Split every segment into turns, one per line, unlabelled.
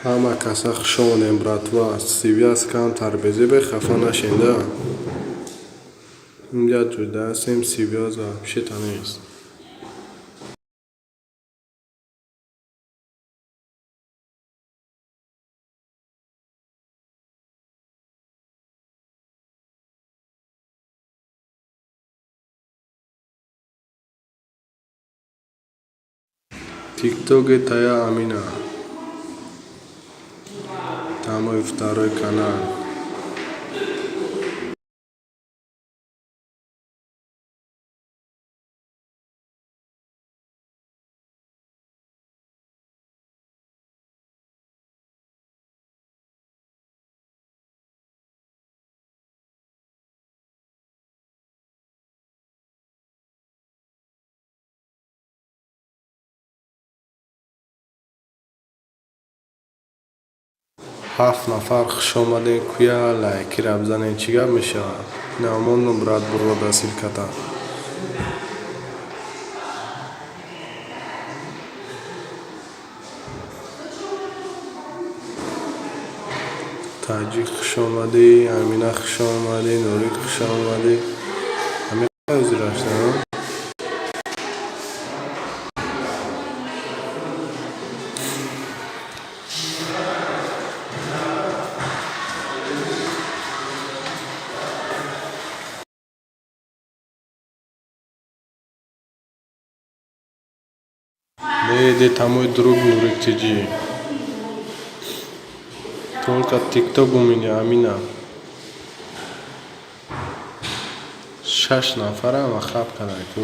Ҳама каса хуш омадем, братва. Связь камтар безебе, хафа нашенда. Инҷа ҷуда ҳастем, связь вообще-то нест. Тиктоке тая Амина. Там мой второй канал. Ҳафт нафар хуш омадем, куя лайкира бизанем, чӣ гап мешавад? Намондум, брат, бурода ссылката. Таҷик, хуш омадӣ, Амина, хуш омадӣ, Нурик, хуш омадӣ. Ҳамин ҳозир шуда. Не, это мой друг Нурик ТГ. Только ТикТок у меня, Амина. Шаш нафарам хаб карда ку.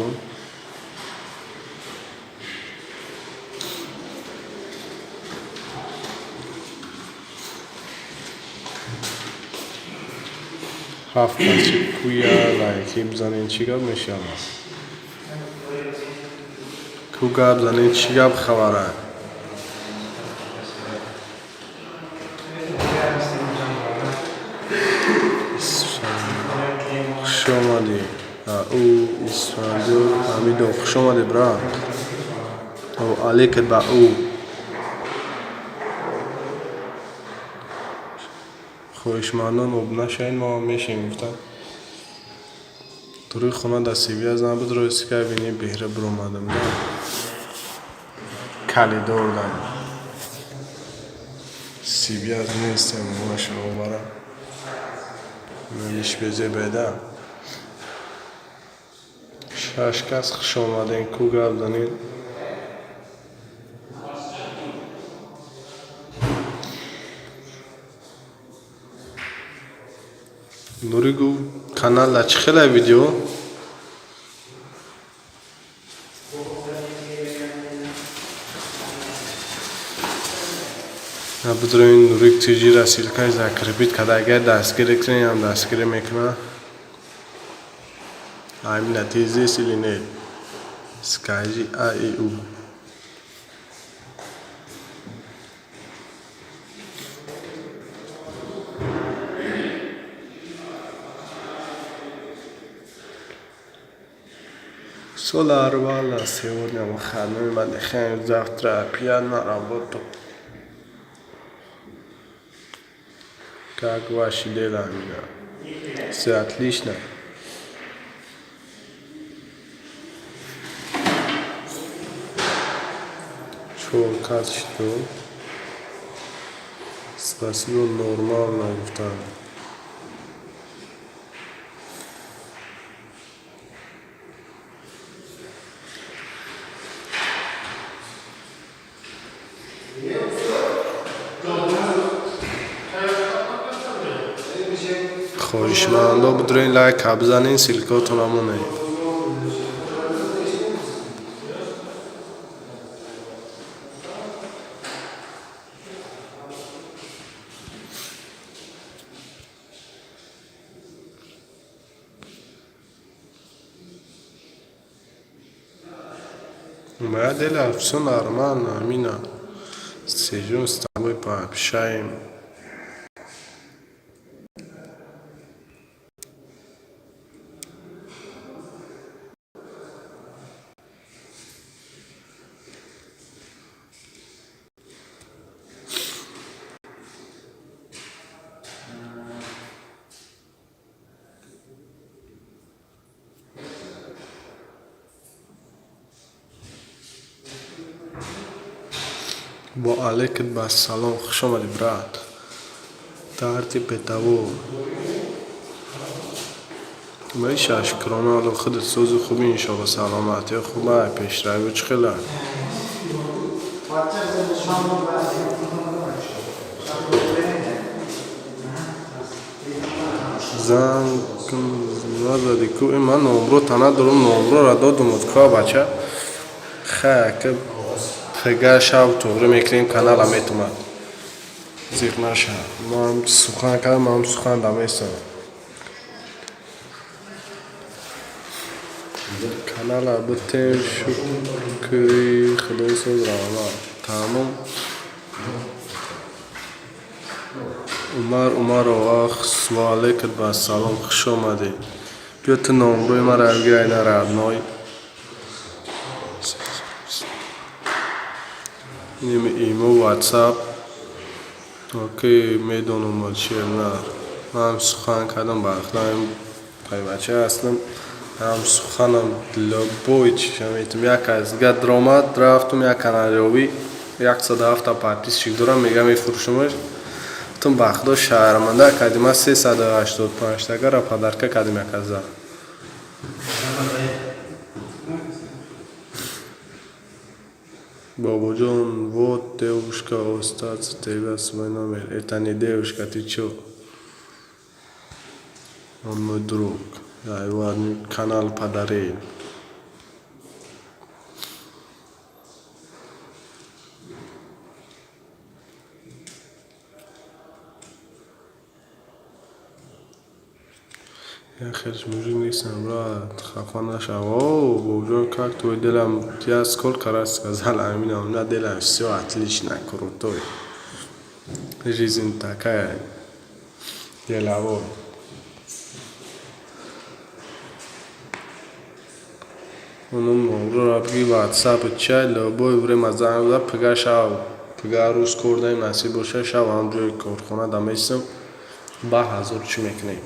Ҳафт каси, куя лайки бизанем, чӣ гап мешавад? Ку гап занем, чӣ гап хабара? Хуш омадӣ. Ӯ Исфандиёр Ҳамидов, хуш омадӣ, брат. Алейкум ба ӯ. Хоҳишмандон об нашавед, мо мешем гуфта. Тури хона дар связь набуд, рости ка бини беҳра биромадам да. Калидор да. Связь нестем, машаалло. Намиш безе беда. Шаш кас хуш омадем, ку гап занед. Нурӣ гуфт, каналда чӣ хела видео? Бидроин Нурик ТЖ-ра ссылкаи закрепить карда, агар дастгирӣ кунем, дастгирӣ мекунад. Амина, ты здесь или нет? Скажи а и у. Всё нормально, сегодня выходной, мы отдыхаем, завтра опять на работу. Как ваши дела, Амина? Все отлично? Чор кас шуд. Спасибо, нормально гуфтам. Хоҳишмандо, бидроин лайка бизанед, ссылкаотонро монед. Моя дела, всё нормально, Амина. Сижу с тобой, пообщаем. Ва алейкум ассалом, хуш омадӣ, брат. Дарди бедаво. Меша шукрона Алло, худат сӯзи хуби, иншолло, саломатӣ хуба, пешравӣ чӣ хела? Занг назадӣ ку? Ман номро та надорам, номрора додумуд ка, бача. Хай, ка фега шав туғрӣ мекунем, канала метумад. Зиқ наша. Ман сухан кардам, ман сухан даместам. Канала битем, шукри Худои соз, раҳмат. Тамом. Умар Умаров, ах, ва алейкум ассалом, хуш омадед. Биё, ту номрои маро бигир, айна родной. Инами имо, ватсап. Окей, медонам чиел на. Ман сухан кардам, ба худам пайбача ҳастам. Ҳам суханам любой чиша метум. Як аз дига дромад, рафтум як каналёбӣ, 107 подписчик дорам, мега мефурӯшумаш. Тум ба худо шарманда кардим, ман 385 тагара подарка кардим як аза. Бобоҷон, вот девушка остаться тебе свой номер. Это не девушка, ты чё? Он мой друг. Я его канал подарил. Я хелш мужик нестам, брат, хафа нашав. О, бобоҷон, как твой дела? Я сколько раз сказал, Амина, у меня дела все отлично, крутой. Жизнь такая, деловой. Онум номрора биги, ватсап чай, любое время занг зад, пага шав, пага рӯз кор даем, насиб боша, шав ҳам ҷои корхона да месистам, ба ҳазор чӣ мекунем.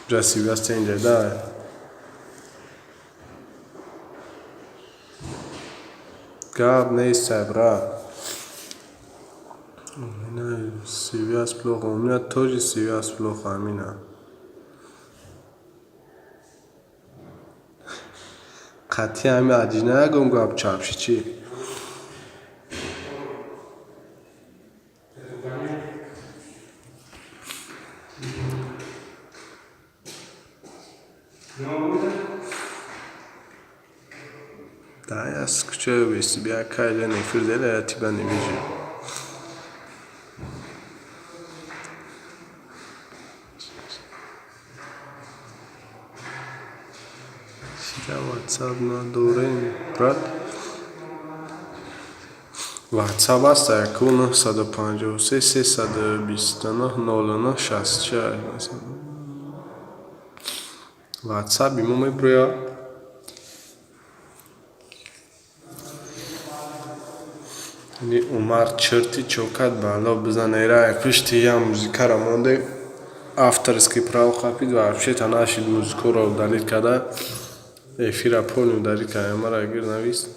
Ҷа сивяз инҷа да. Гап нест, брат. У меня связь плохо. У меня тоже связь плохо, Амина. Қатъи ҳами аҷина ягон гап чапши чӣ? Да, я скучаю без тебя, Кайден эфир делай, я тебя не вижу. Чира ватсап надорем, брат? Ватсап аст, яку 953 329 09 66. Ватсапи мо меброяд. Ини Умар черти чокат бало бизан, эра пишти ям музикаро монде, авторский право қапид, вообще-то нашид, музикаро удалить карда, эфира полный удалить карда. Мара гир навист,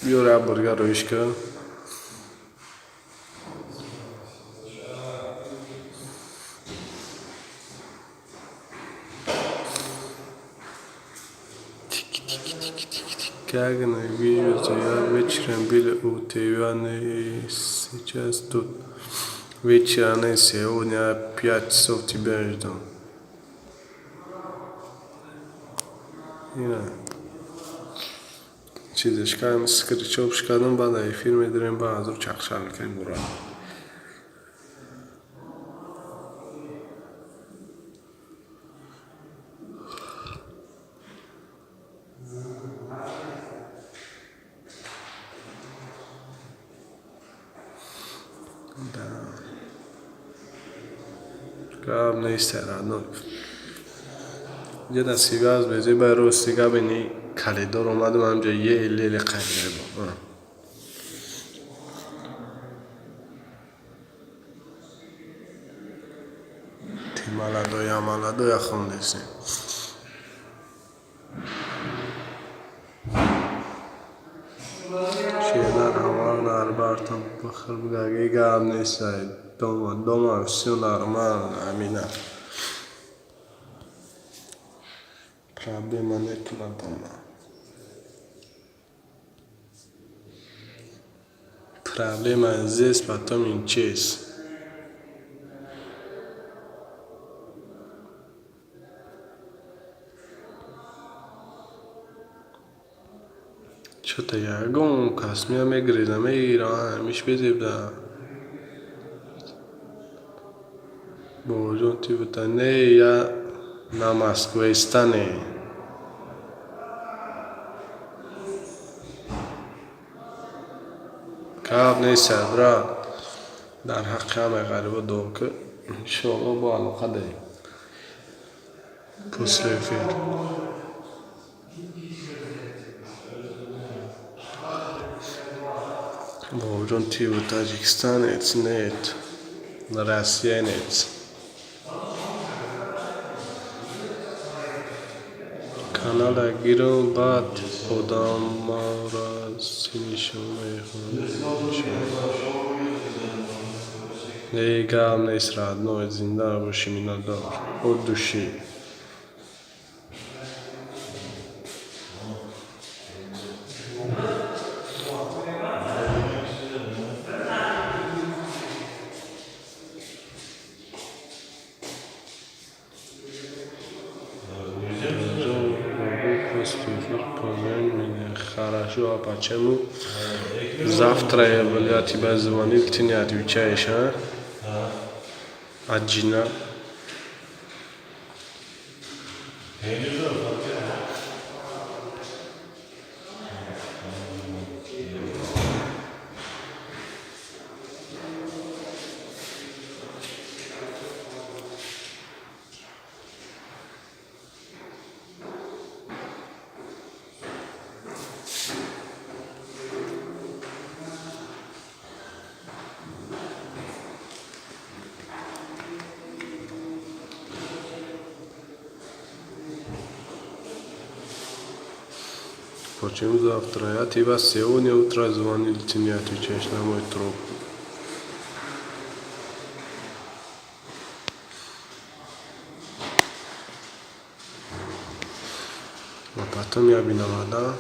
биёр як бор дигар роиш кар. Как не вижу, я вечером был у тебя, не сейчас тут. Вечером не сегодня, 5 часов тебя жду. Ина. Чизеш кардем, скриншот кардем, баъд эфир медарем, ба ҳазур чақчақ мекунем ура. Да. Гап нест, родной. Ҷа связь безеба, рости гап, ини коридор омадам, ҳамҷа еле қайд. Ты молодой, я молодой, я хондесем. Шердар Анвар. Парто бихӯр, бига гап нест, дома, дома всё нормально, амина. Проблема нету на дома. Проблема здесь, потом исчез. Чё-то ягон кас мея мегиреза, мегира, ҳамиш безебда. Бобоҷон, ты бута не, я на Москвестане. Гап нест, брат. Дар ҳаққи ҳамаи ғарибо дуо кун. Иншоалло, бо алоқа дорем. После эфир. Бобоҷон, ты таджикистанец? Нет. Россиянец. Канала гирам, баъд одамаро сини шумо мехонам. Не, гап нест, родной, зинда бошӣ, миннатдор. От души. После эфир позвони мне. Хорошо, а почему? Завтра я, я тебя звонил, ты не отвечаешь, а? А жена? Почему завтра? Я тебя сегодня утро звонил, ты не отвечаешь на мой трубку. А потом я виноват, да?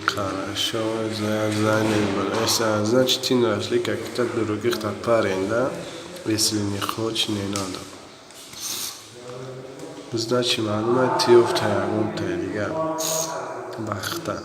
Хорошо, занял был. Значит, ты нашли как-то других парень, да? Если не хочешь, не надо. Значит, маълума ти ёфта ягонта дигар бахта.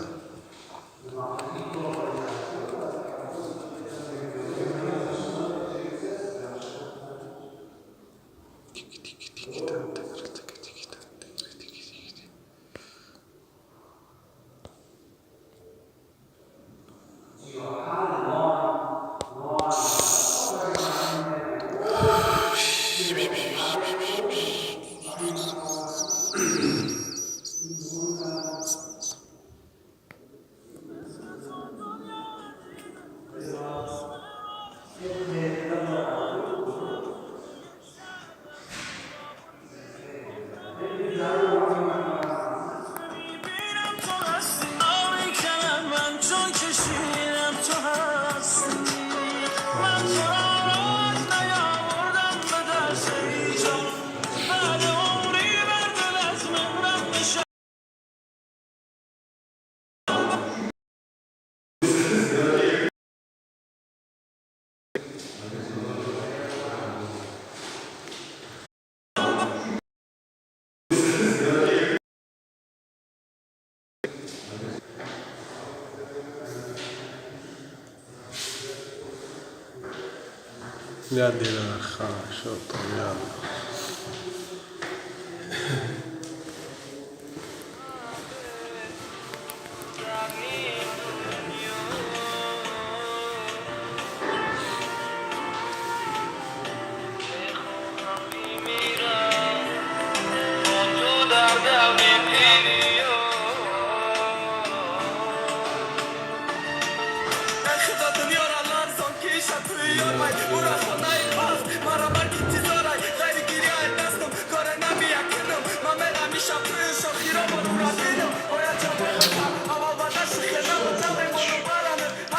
Я делаю хорошо, понятно.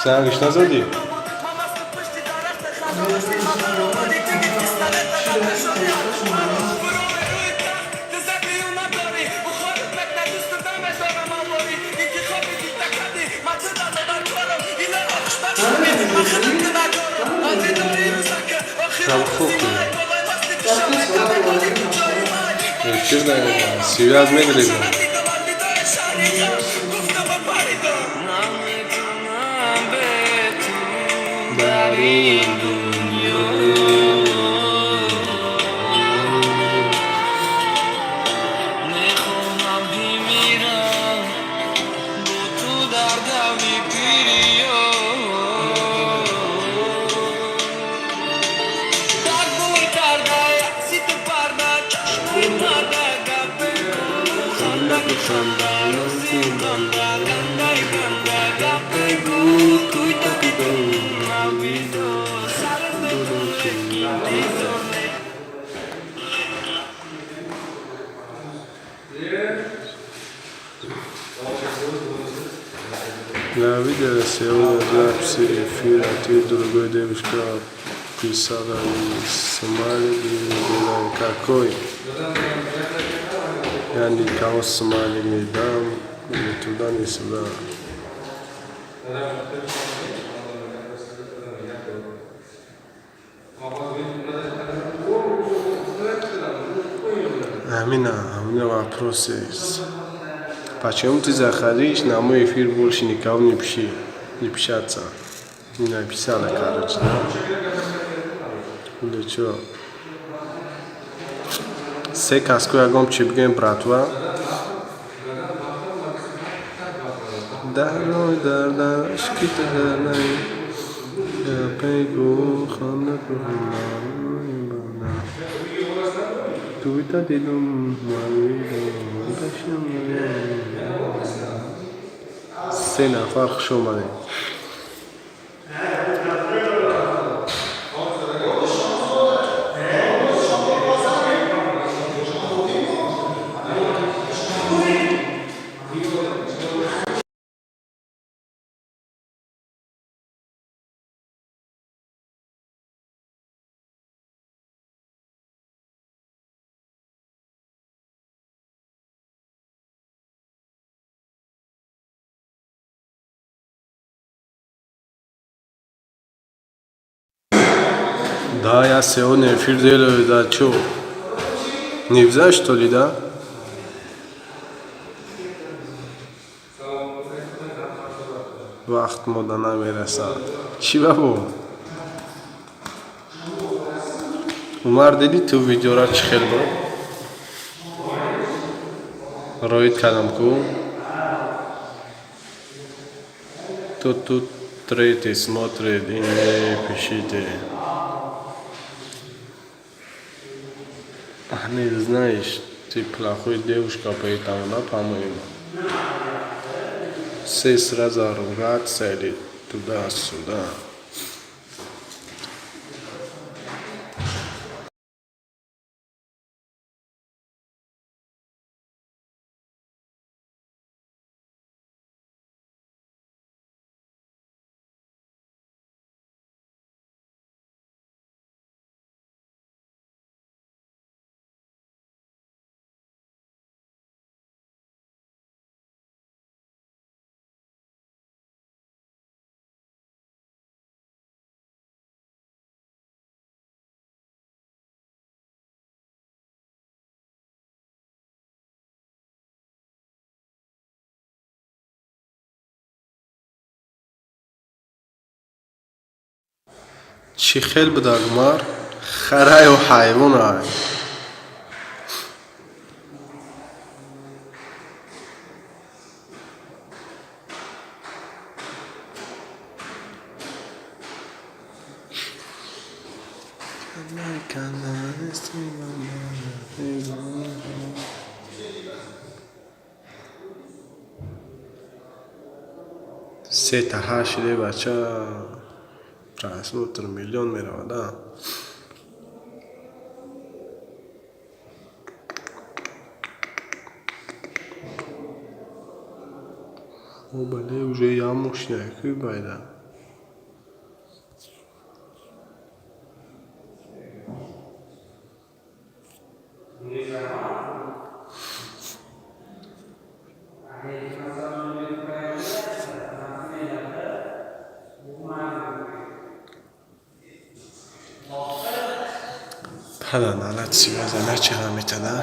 Зангиш назадӣ? Хуб эфир связь мегирем. Дар ин дунё
Мехоҳам бимирам бо ту дар даври пириё. Так бой карда, ситу парда, чашмои марда, гапе гу, хандаку ханда, рӯзи банда, гандаи ганда, гапе гу, кӯйтаку ду, навидо, сарат бету, лекин интизор не.
Я видела сегодня записи эфира, ты другой девушка писала, и смайлик не знаю какой. Я никого смайлик не дам, ни туда, ни сюда. Амина, у меня вопрос есть. Почему ты заходишь на мой эфир, больше никого не пиши, не пишаться? Не написала, короче, да? Или чё? Се каско ягон чӣ бигӯем, братва? Дар дар дар ишки дар пегу ханда туита дидум. Се нафар, хуш омадед. Да, я сегодня эфир делаю, да чё? Нельзя, что ли, да? Вақт мода намерасад. Чӣ бабо? Умар, дидӣ ту видеора чӣ хел буд? Роид кардам ку? Тут тут третий смотрит и не пишите. А не знаешь, ты плохой девушка, поэтому, да, по-моему. Все сразу ругаться или туда-сюда. Чӣ хел будак, Умар? Хараю ҳайвонай. Сета ҳашт бача, просмотр миллион меравад, а. О, бале, уже як мошина ки байда. Ҳада налад связа начиға метада.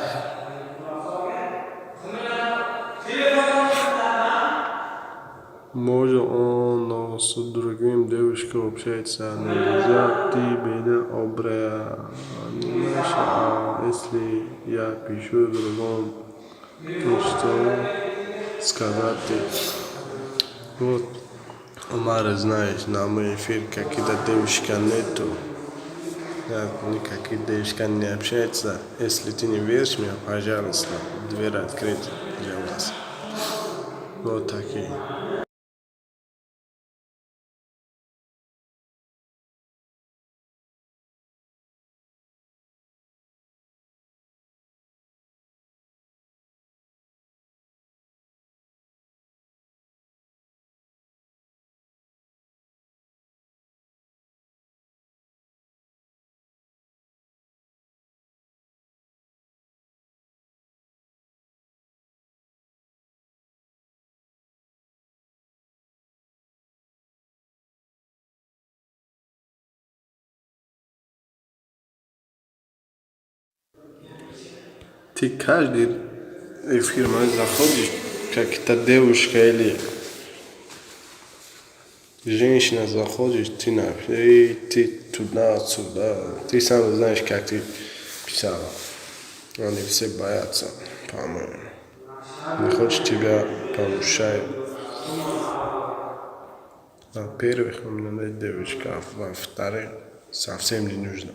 Может, он, но с другим девушкой общается. Нельзя, ты меня обременишь, а если я пишу другому, то что сказать ты? Вот, Омар, знаешь, на мой эфир какие-то девушка нету. Я никаких девушка не общается. Если ты не веришь мне, пожалуйста, дверь открыта для вас. Вот такие. Ты каждый эфир мой заходишь, как-то девушка или женщина заходишь, ты на эй, ты туда-сюда. Ты сам знаешь, как ты писала. Они все боятся, по-моему. Не хочешь, тебя помешают. Во-первых, у меня нет девушка, а во-вторых, совсем не нужно.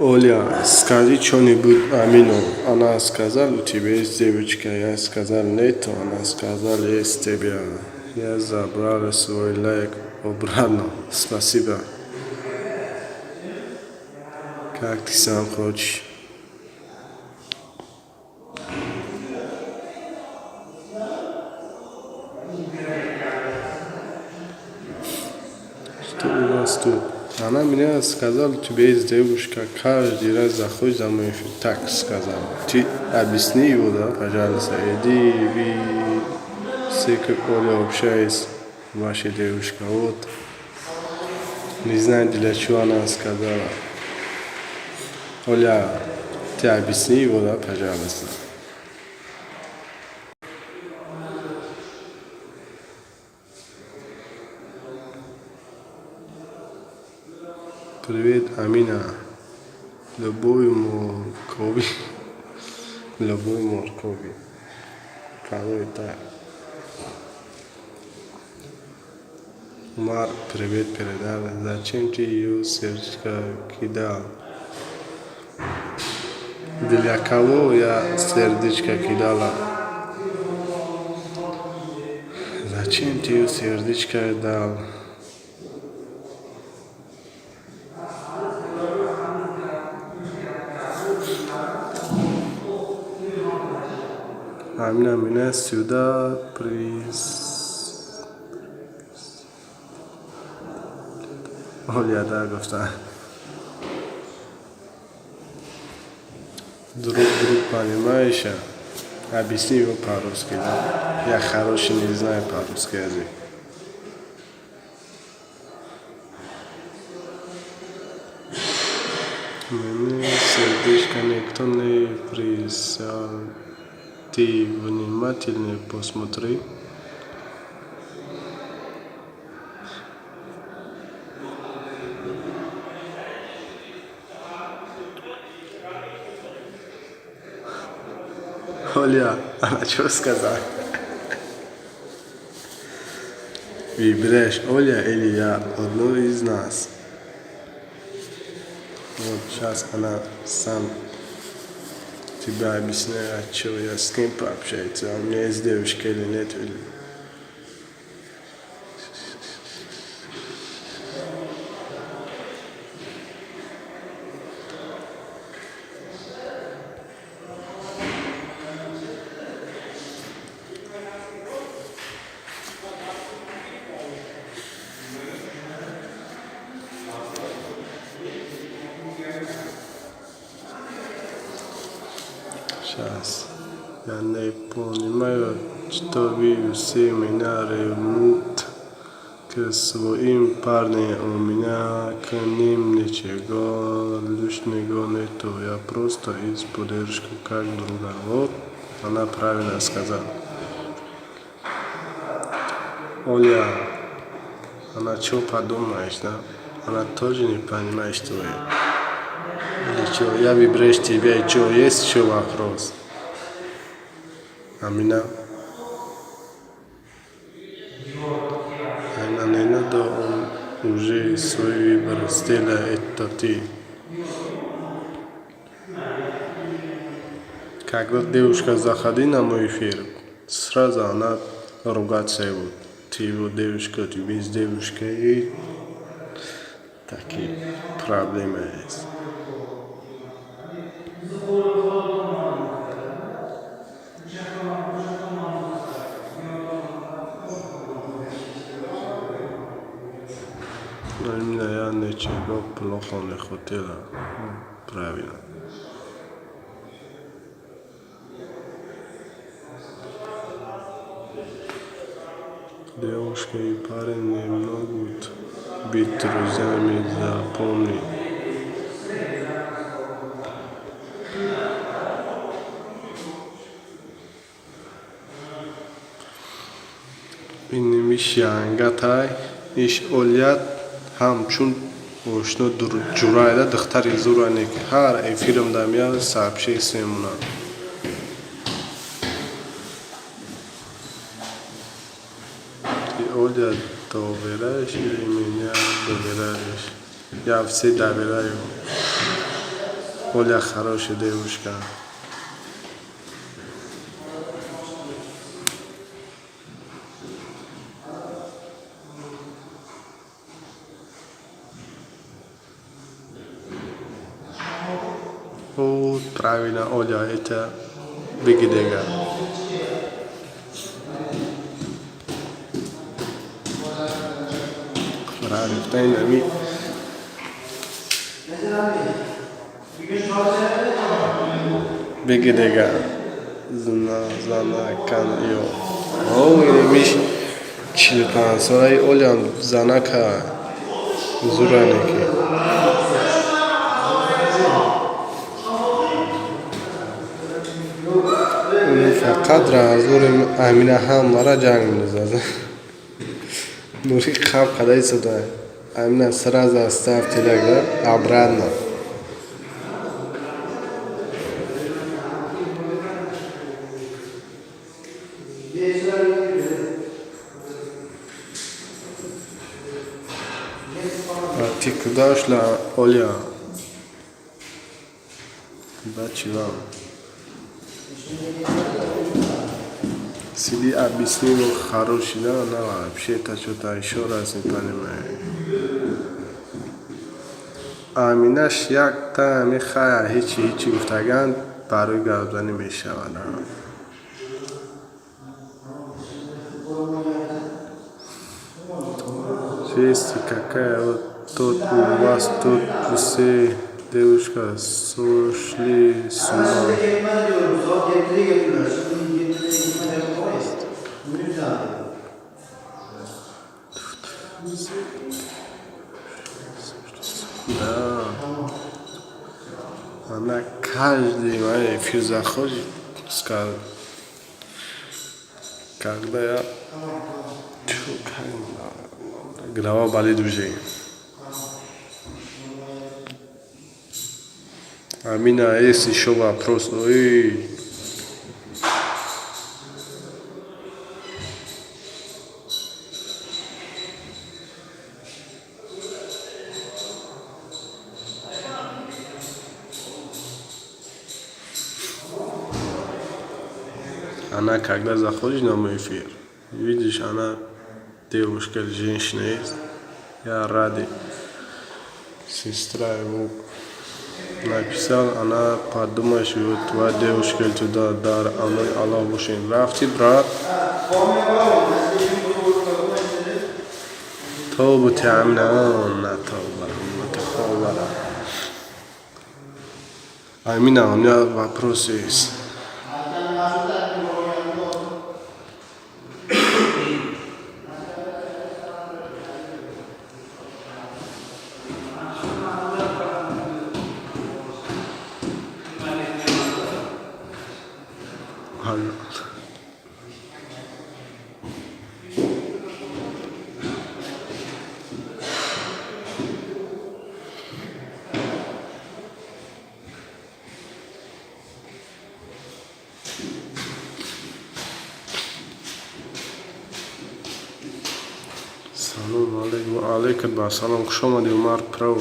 Оля, скажи что-нибудь Амину. Она сказала, у тебя есть девочка. Я сказал, нету. Она сказала, есть тебя. Я забрала свой лайк обратно. Спасибо. Как ты сам хочешь. Что у вас тут? Она мне сказала, у тебя есть девушка, каждый раз заходит за мой эфир. Так сказала. Ты объясни его, да, пожалуйста. Иди, вы все, как Оля общаясь, ваша девушка. Вот. Не знаю, для чего она сказала. Оля, ты объясни его, да, пожалуйста. Привет, Амина. Любой моркови. Любой моркови. Порой так. Умар привет передал. Зачем ты ее сердечко кидал? Для кого я сердечко кидала? Зачем ты ее сердечко дал? Амина меня сюда прис. Оля, да, гуфта. Друг друг понимаешь? Объясни его по-русски, да? Я хороший не знаю по-русски язык. Мне сердечко никто не прислал. Ты внимательно посмотри. Оля, она что сказала? Выбираешь Оля или я, одну из нас. Вот сейчас она сам тебя объясняю, от чего я с кем пообщаюсь, а у меня есть девушка или нет, или. Сейчас. Я не понимаю, что вы все меня ревнуете к своим парням. У меня к ним ничего лишнего нету. Я просто из поддержку как друга. Вот она правильно сказала. Оля, она что подумаешь, да? Она тоже не понимает, что это. Или что, я выбираешь тебя, и что, есть еще вопрос? Амина? Амина, не надо, он уже свой выбор сделал, это ты. Когда девушка заходи на мой эфир, сразу она ругаться его. Ты его девушка, ты без девушки, и такие проблемы есть. Именно я ничего плохого не хотела. Правильно. Девушка и парень не могут быть друзьями, запомни. Ин янгатай иш Олят ҳамчун ошно ҷурайда духтари зуране ки ҳар эфирам да меяд, сообщение мемонад. Ты Оля доверяешь или меня доверяешь? Я все доверяю. Оля хорошая девушка. Вот правильно, Оля, это бигидега. Правильно, ами бигидега. Зна, зана, кан, ё. О, инамиш 45 солаи Олям занака зуранеки. Фақат разори Амина ҳамара ҷанг мезад. Нури қаб қада истода. Амина, сразу оставь телега обратно. А ты куда ушла, Оля? Удачи вам. Сиди, объясни ему хороший, да, она вообще это что-то еще раз не понимаю. Аминаш якта ами хая ҳечи ҳечи гуфтаган барои гапзанӣ мешавад. Жесть какая, вот тут у вас тут все девушка сошли с ума.
Gelmez diyorum. Saat 7'de getirdiler. Şimdi 7'de gitme yapamayız. Mümkün değil.
Да. Она каждый мой эфир заходит, скажет, когда я. Тьфу, как голова болит уже. Амина, есть еще вопрос? Ой. Она когда заходит на мой эфир, видишь, она девушка или женщина есть, я ради. Сестра его написал, она подумает, что твоя девушка туда дар амои Аллоҳ бошем. Рафти, брат? Тобу Амина, на тоба, на. Амина, у меня вопрос есть. Алло. Салом алейкум, алейкум ассалом, хуш омадӣ, Умар Про.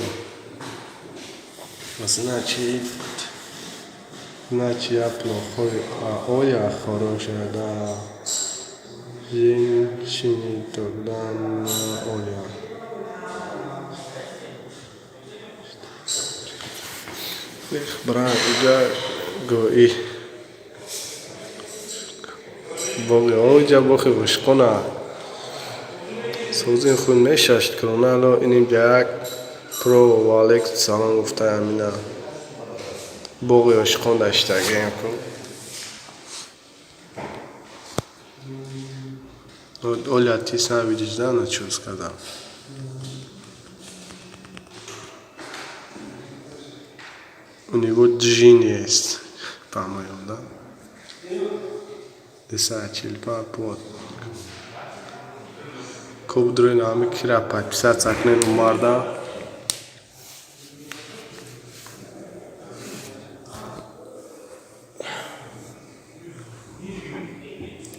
Значит, я плохой, а Оля хорошая, да. Женщине тогда на Оля. Эх, брат, иҷа гои. Боғи оҷа боғи ошиқона. Созин худ мешашт кунона ало иним як про ва алейкум салом гуфта Амина. Боғи ошиқон даштагием ку. Вот, Оля, ты сам видишь, да, на что сказал? У него джин есть, по-моему, да? Деса чилпа под. Коб дроин ами кира подписаться кунен Умарда.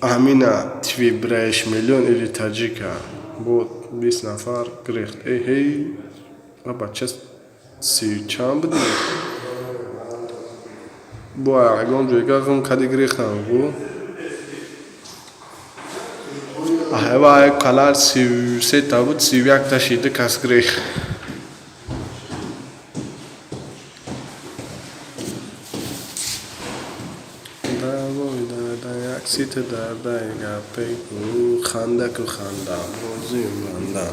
Амина, ты выбираешь миллион или таджика? Вот, 20 нафар гирехт. Эй, эй, а бача 30 чанд будем? Бо ягон ҷойга ғум кади гирехтам гу. Ҳайва калар 33 та буд, 31 та шида кас гирехт. Давой дарда як сита дардай гапе гу хандаку ханда бозию банда.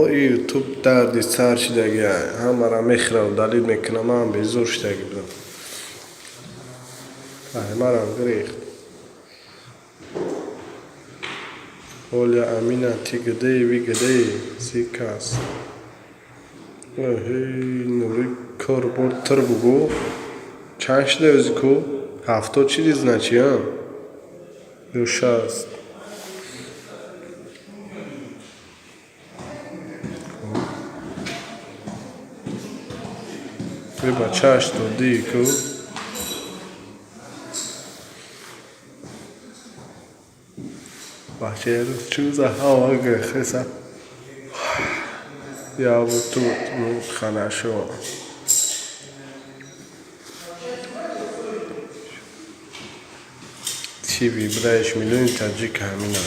Ютуб дарди сар шидаги, ҳамаро мехӯрав, далил мекунам, ман безор шидаги будам. Марам гирехт. Оля Амина, ты где, вы где? Сикас. Нури кор бор тир бугу. Чанд шида ӯзи ку? 70 чиди значи, а? Ё 60. Е бача 80 ку. Бача чӯза ҳава гирехтеса. Я вот тут, ну, хорошо. Чӣ выбираешь, миллиони таҷик ҳамина.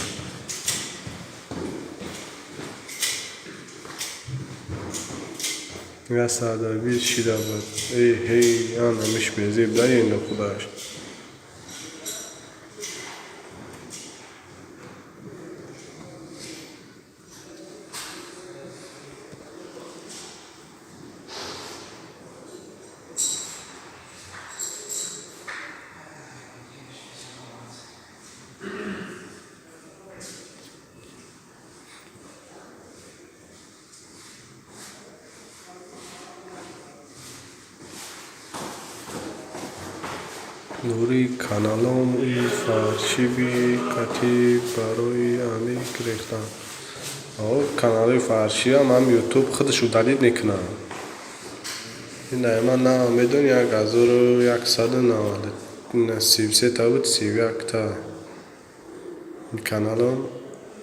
120 шида буд. Эй, ҳей, анамиш безеб да енді худаш. Нури каналом и фаршиви кати барои ами гирехтам. Каналҳои фаршиам ҳам ютуб худаш удалить мекунад. Ина ман на медон 1193 та буд, 31 та каналам.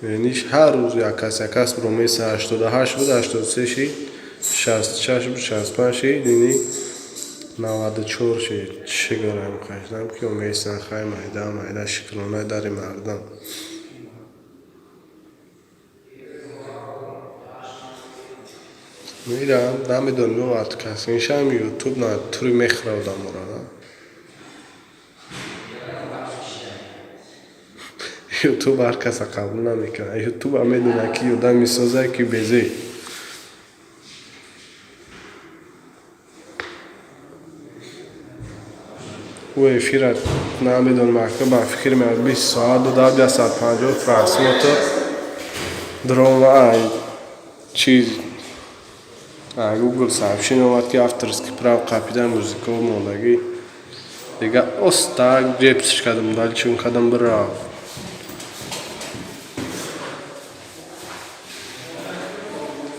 Яниш ҳар рӯз як кас як кас бро меса 88 буд, 83 шид, 66 буд, 65 шид, ини 94 шид. Чӣ горам қашдам ки месан хай майда майда шукрона дари мардам. Мирам намедонам вақт кас иншам ютуб на тури мехӯра одаморо. Ютуб ҳар каса қабул намекунад. Ютуба медонад ки одам месозад, ки безе. Ӯ эфира намедонам ака ба фикр меояд 20 соат додад, 150 просмотр дрова ай чиз Google сообщение омад ки авторский прав қапида музыка мондагӣ. Дига оста ҷепсиш кардам, далчун кардам, бирафт.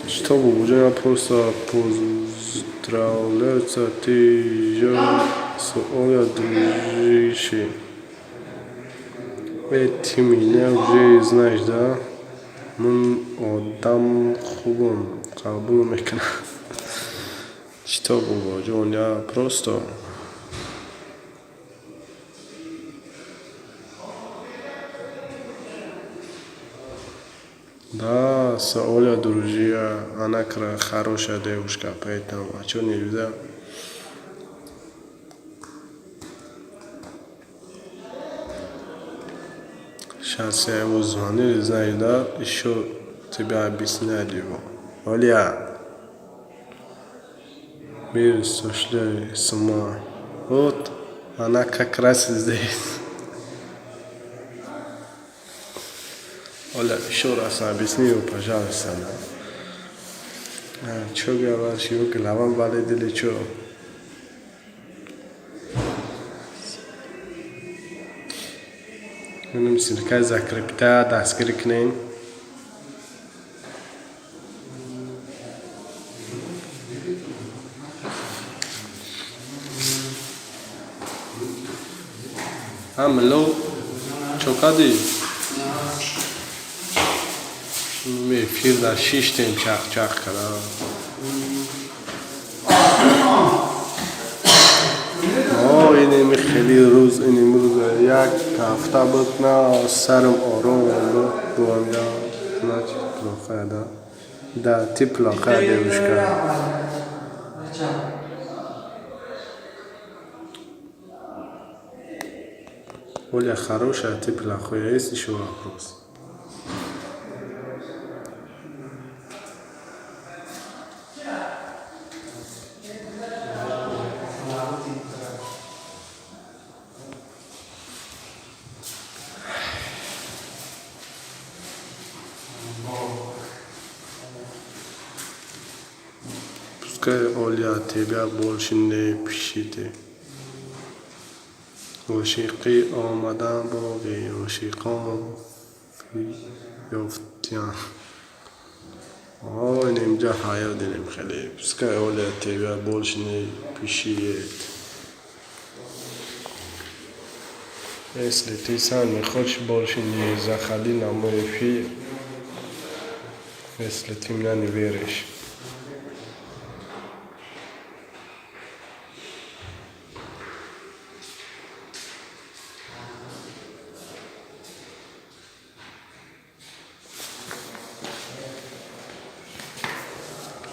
Что, Бубуҷон, я просто поздравляются, ты же с Оля дружище. Э, ты меня уже знаешь, да? Ман одам хубам, қабул мекунам. Что, Бубоҷон, я просто. Да, с Оля дружия, она хорошая девушка, поэтому, а чё нельзя? Сейчас я его звоню, знаю, да, еще тебя объяснять его. Оля, мир сошли с ума. Вот, она как раз здесь. Оля, еще раз объясни его, пожалуйста, да. А, чё говоришь, его голова болит или чё? Менам ссылка закрепить дастгирӣ кунем. Ҳамло чо кардӣ? Эфир дар шиштем чақ-чақ кардам. Инеми хеле рӯз, ин имрӯз як ҳафта буд, на сарам ором буд. Бувам я, значит, плохая, да? Да, ты плохая девушка. Оля хорошая, ты плохая. Есть еще вопрос? Пускай Оля тебя больше не пишет. Ошиқӣ омадан боғи ошиқон ёфтян. О, инҷа ҳаё дидем хеле. Пускай Оля тебя больше не пишет. Если ты сам не хочешь, больше не заходи на мой эфир. Если ты меня не веришь.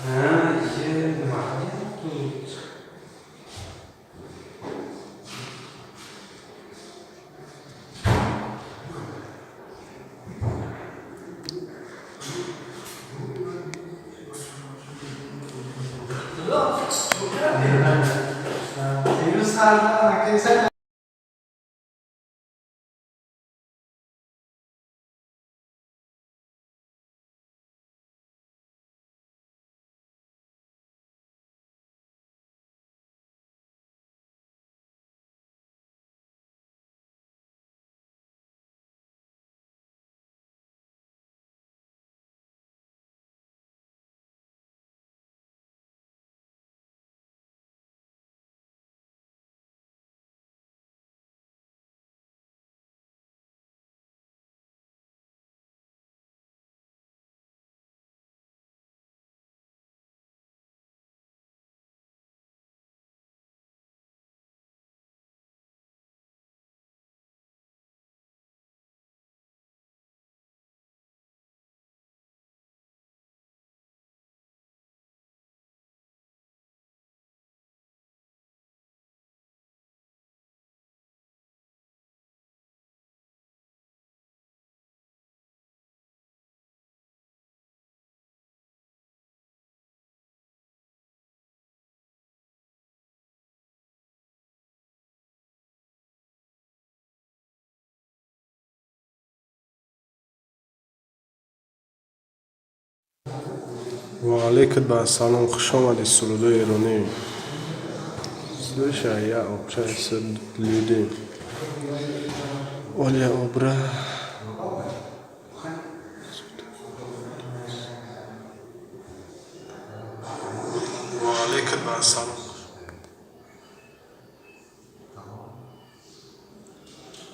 Ha, nima тут?
Ва алейкум ба салом, хуш омадед, сурудои эронӣ. Слушай, я общаюсь с людьми. Оля обра. Ва алейкум ба салом.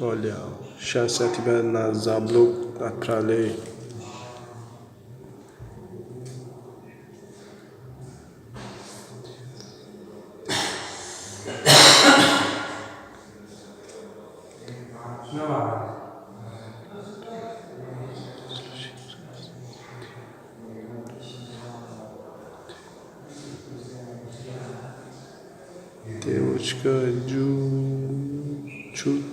Оля, сейчас я тебя на заблок отправляю.
Shuna bor.
Девочка, чуть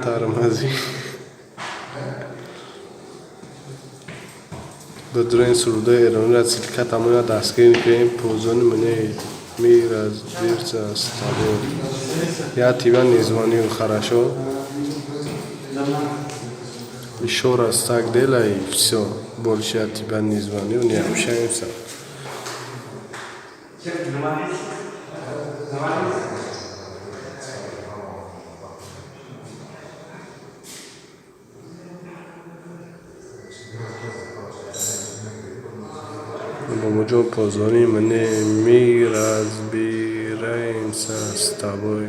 потормози. Додурен сурудои эронира ссылка тамоя дастгирӣ мекунем. Позвони мне, мы разберемся с тобой. Я тебя не звоню, хорошо? Еще раз так делай, и все. Больше я тебя не звоню, не общаемся.
Nima deysiz? Nima deysiz?
Бобоҷон, позвони мне, мы разбираемся с тобой.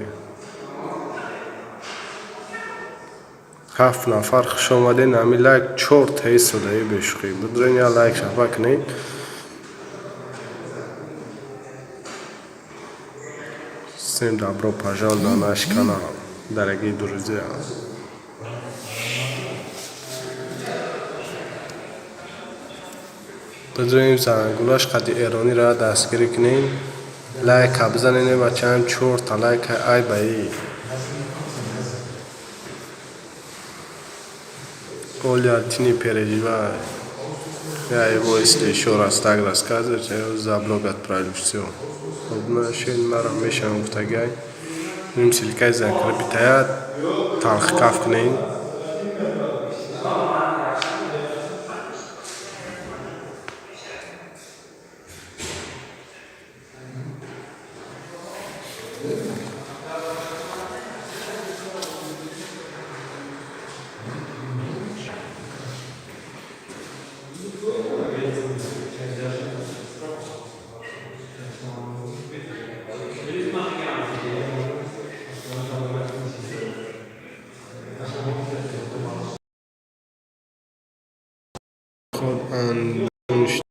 Ҳафт нафар хуш омадед. Ҳами лайк чор таи содаи бешӯхӣ. Будрен, я лайк шафа кунед. Всем добро пожаловать на наш канал, дорогие друзья. Бизорем, зангулаш қади эронира дастгирӣ кунем, лайка бизанем, бачаам, чорта лайка ай баи. Оля, ты не переживай. Я его, если еще раз так рассказывать, я его за блог отправлю, все. Обнашен мара мешам гуфтагай. Ним ссылка и закрепитая, талхкаф кунем. Хоб андунш.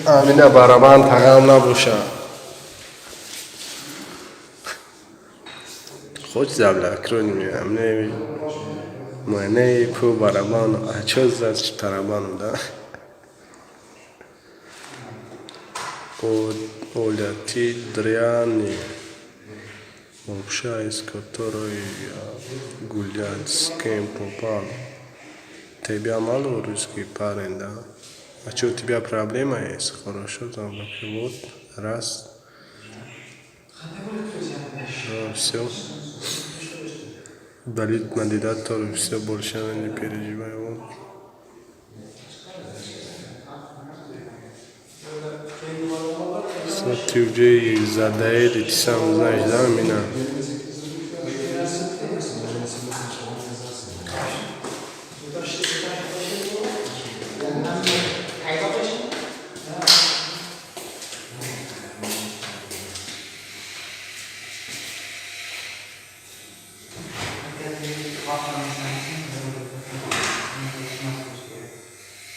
Амина барабан тағам набоша. Хоть заблокируй меня, мне мне по барабану, а чё за тарабану, да? Оля, ты дряни, вообще, с которой я гулять, с кем попал. Тебя мало русский парень, да? А что, у тебя проблема есть? Хорошо, там вот, раз. Да, все. Удалить модератор, все, больше не переживай. Вот. Ты уже задали, ты сам знаешь, да, меня?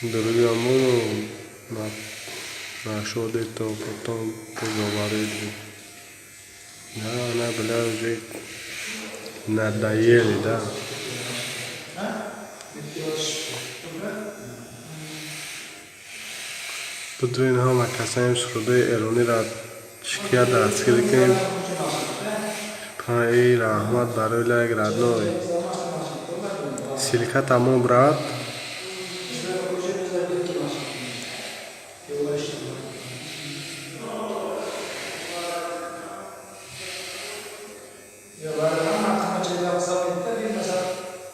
Друзья, ну, нашел это, потом поговорили. Да, она, бля, уже надоели, да. Бидурен, ҳама касаем сурудаи эрониро чикия дастгирӣ кунем. Эй, раҳмат барои лайк, родной. Ссылка тамом, брат.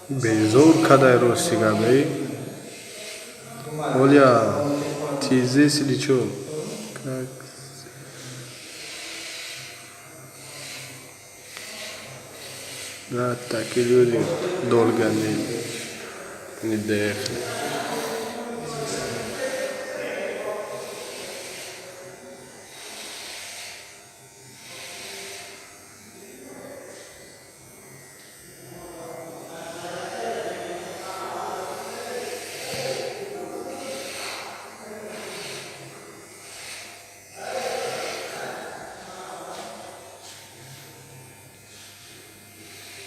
Безор кадай, рости гап. Оля, ты здесь или чё? Как да, такие люди долго не доехали.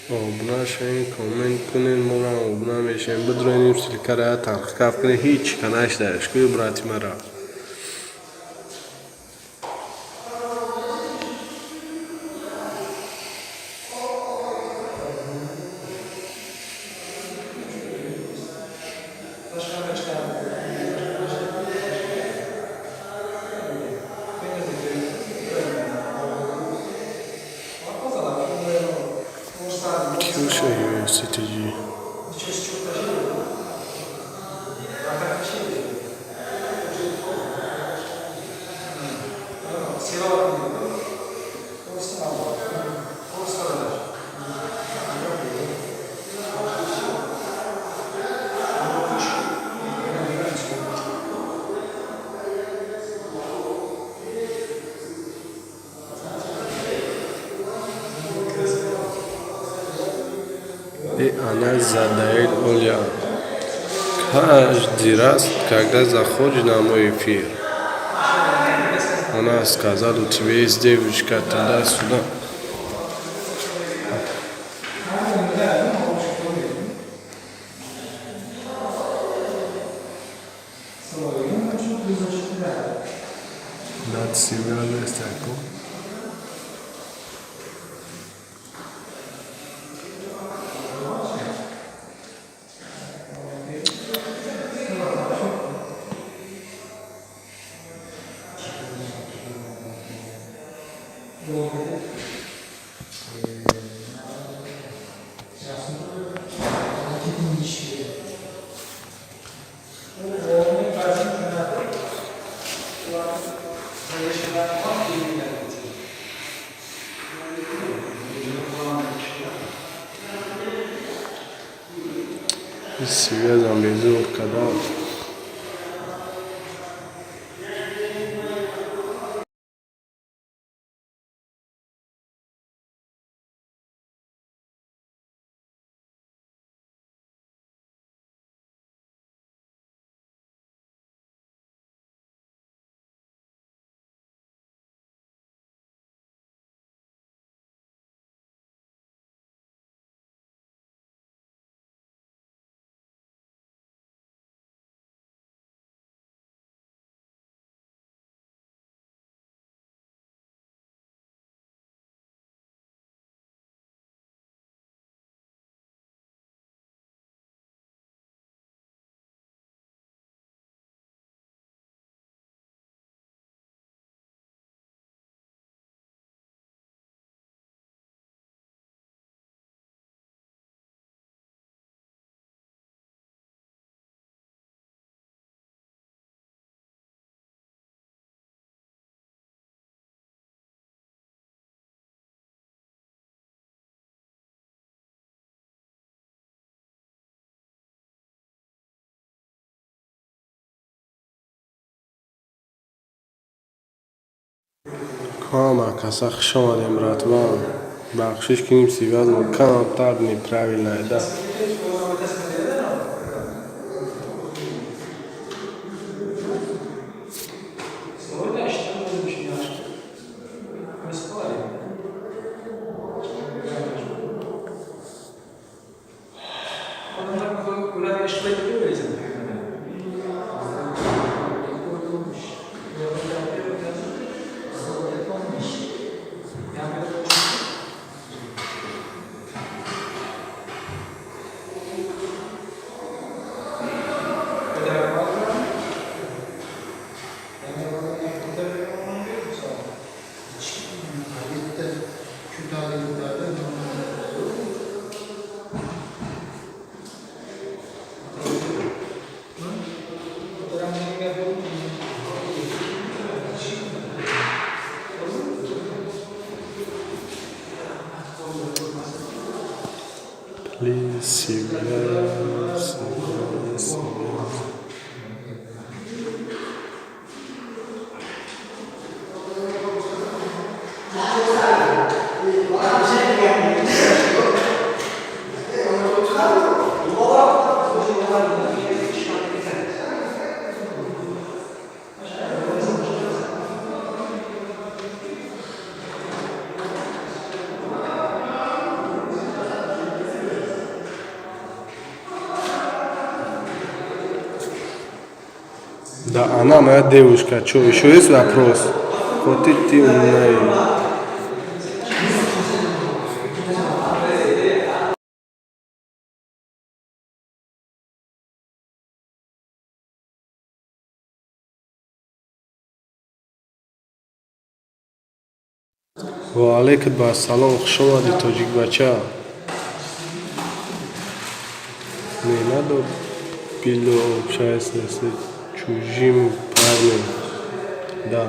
Обуна шавем, коммент кунем, моро обуна мешавем. Бидроинем, ссылка ра тархкаф кунем. Ҳеҷ канашдааш ку, брати мара. Кюша UFCTG. И она задает, Оля, каждый раз, когда заходишь на мой эфир. Она сказала, у тебя есть девочка туда-сюда. Над себя такой. Связан безор кадам. Ҳама каса хуш омадем, братва. Бахшиш кунем, связь камтар неправильная, да. Please, всегда, всегда, всегда. Да, она моя девушка. Что, еще есть вопрос? Вот ты умная. Ва алейкум ассалом, хуш омадӣ, тоҷикбача. Не надо было общаться с чужим парнем. Да.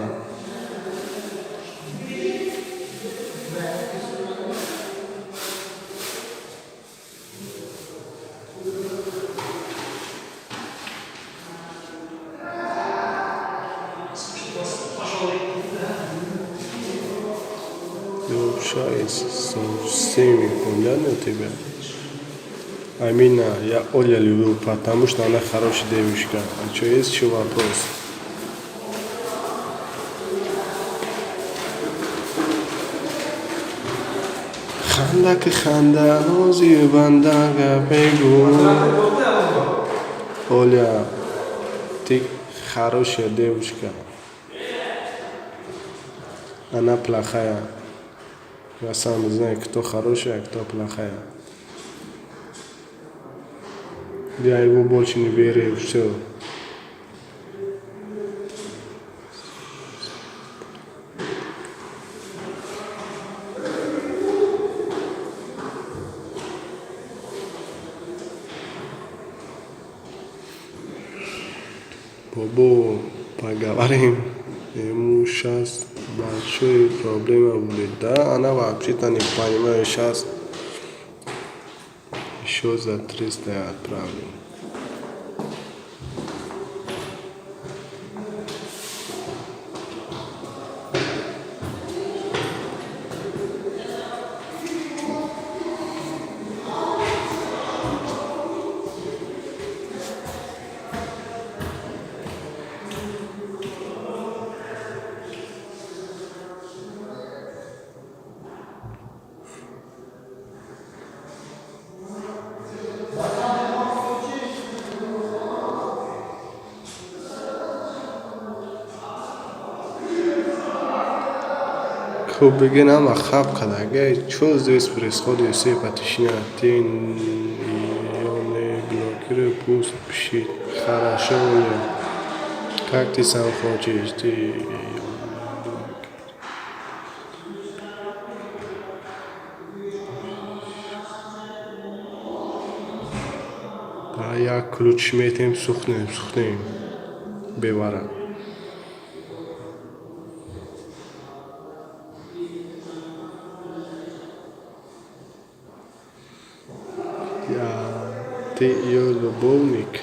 Ты общаешься со всеми, понятно тебе? Амина, я Оля люблю, потому что она хорошая девушка. А что, есть еще вопрос? Ханда ки ханда, нози банда, гапегу. Оля, ты хорошая девушка. Она плохая. Я сам знаю, кто хороший, а кто плохая. Я его больше не верю, все. Бобо, поговорим. Ему сейчас большой проблема будет. Да, она вообще-то не понимает сейчас. Еще за 300 я отправлю. Хуб, бигин, ҳама хаб кадага. Чё здесь происходит? Все по тишине. Ты её не блокируй, пусть пишет. Хорошо, Оля. Как ты сам хочешь. Ты её не блокируй. Да, як ключ метем, сухнем, сухнем. Бевара. Я, ты ее любовник?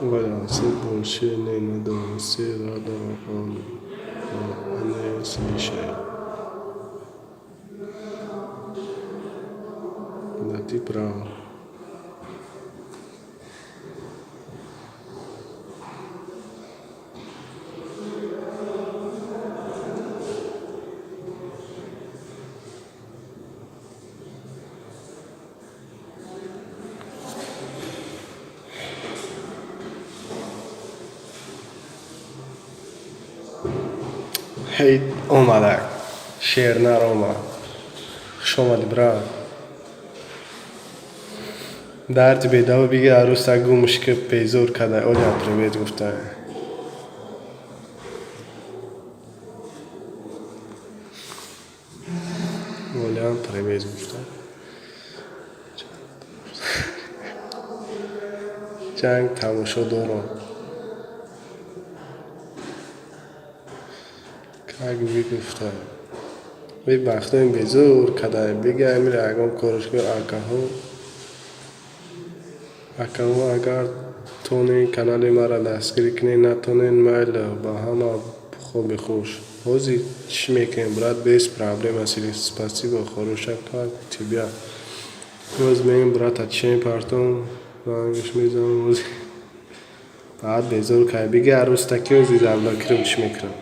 Оля, все больше не надо, все рада, он, она слышит. Да, ты прав. Ҳей, омадак. Шернар омад. Хуш омадӣ, брат. Дарди бедаво бигир, арӯса гумш ки безор када. Оля, привет гуфта. Оля, привет гуфта. Ҷанг тамошо дорам. Как вы гуфта. Бахтоем безор када. Бига амира ягон кораш ки акаҳо. Акаҳо, агар тонен, канали маро дастгирӣ кунед, натонен, майли, ба ҳама хоби хуш. Ҳозир чӣ мекунем, брат, без проблема. Спасибо, хороша, как тебя? Боз меем, брата, чӣ мепартом, зангаш мезанам ҳозир. Баъд безор кай. Биги арӯста ки ҳозир заблокировать мекунам.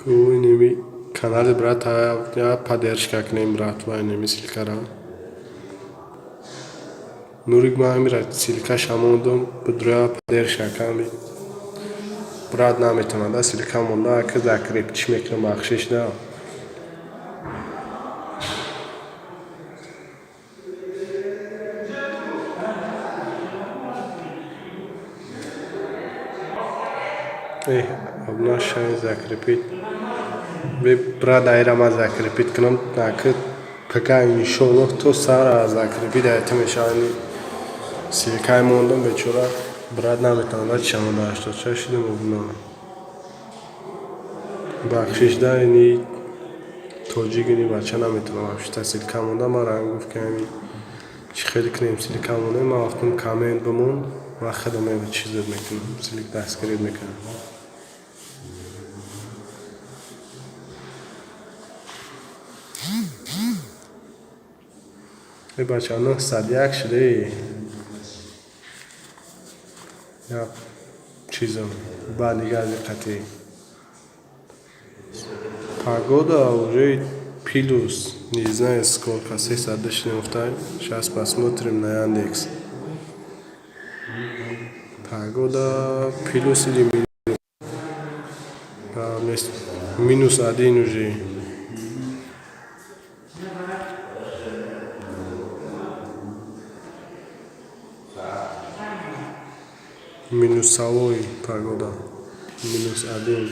Ку инеми канали брата я поддержка кунем, брат, ва инеми ссылка ра. Нурик, ман амира ссылка ша мондум, будроя поддержка кам. Брат наметавонад, ссылка монда, ки закреп чӣ мекунам, бахшиш да. Эх, обнашай закрепить. Брат, айра ман закрепить кунам, наки пага, иншоаллоҳ, то сара закрепить айта мешавад. Ссылка и мондум, бечора брат наметавонад, чамода 86 шудем обуна. Бахшиш да, ини тоҷик, ини бача наметавонад вообще ссылка монда. Ман ранг гуфт, ки ҳами чӣ хеле кунем, ссылка монем. Ман гуфтам, коммент бимон, ман худам чизот мекунам, ссылка дастгирӣ мекунам. Э, бача, 901 шуде. Як чизам баъд дигар диққати. Погода уже плюс, не знаю сколько, 300 шудем. Сейчас посмотрим на Яндекс. Погода плюс или минус? -1 уже. Минусовой погода. -1.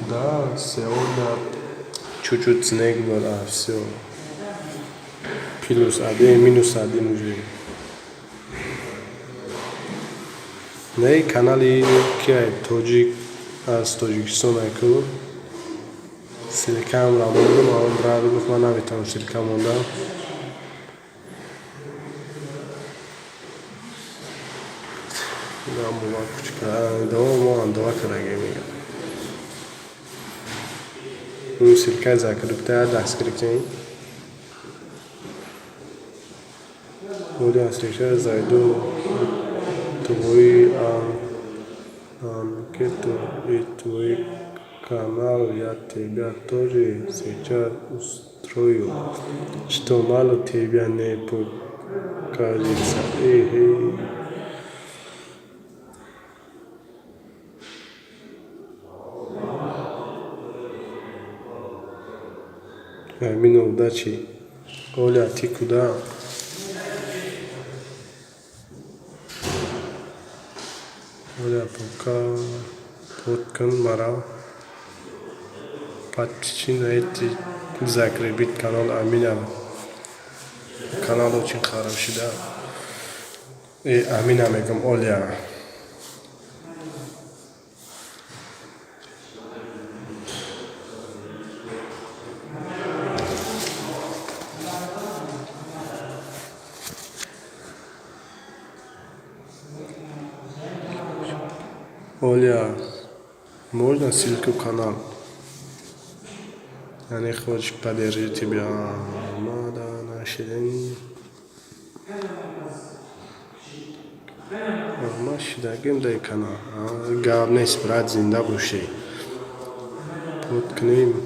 Да, сегодня чуть-чуть снег был, а все. +1, -1 уже. Не, канали ки тоҷик аз Тоҷикистон айку. Ссылка мра мондум, он брат гуфт, ман наметавонам ссылка мондам. Мо андова кардаги мегӯяд. Ун ссылка и закрепить дастгирӣ кунед. Оля, сейчас зайду в твой анкету и твой канал, я тебя тоже сейчас устрою, что мало тебя не покажется. Эй, Амина, удачи. Оля, ты куда? Оля, пока подкун мара. Подпиши на эти закрепить канал Амина. Канал очень хороший, да. И Амина мегам, Оля. Оля, можно ссылку канал? Они хочет поддержать тебя. Мада нашидани. Ма шидагим дар канал. Гап нест, брат, зинда бошӣ. Под кунем.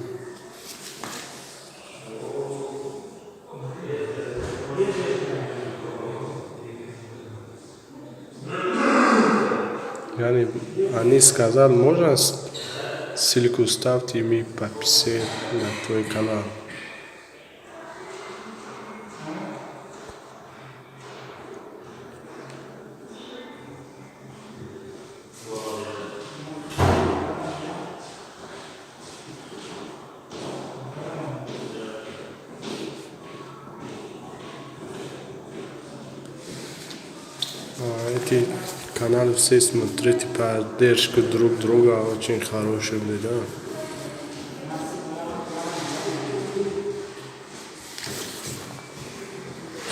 Яъне они сказал, можно ссылку ставьте, мы подписать на твой канал. Эти каналы все смотрите, поддержку друг друга очень хорошие были, да?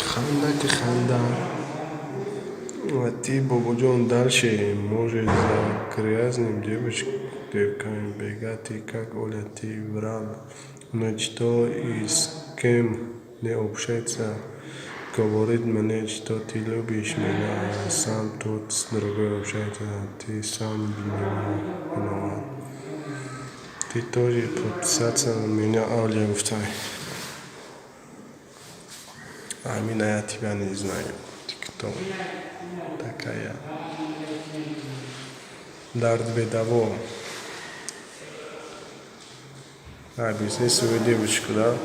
Ханда ки ханда. А ты, Бобоҷон, дальше может за грязным девками бегать, ты как Оля, ты врал. Но что и с кем не общается, говорит мне, что ты любишь меня, а сам тут с другой общается, ты сам виноват. Ты тоже подписаться на меня, Оля, гуфтай. Амина, я тебя не знаю. Ты кто такая? Дард бедаво. Объясни свою девочку, да?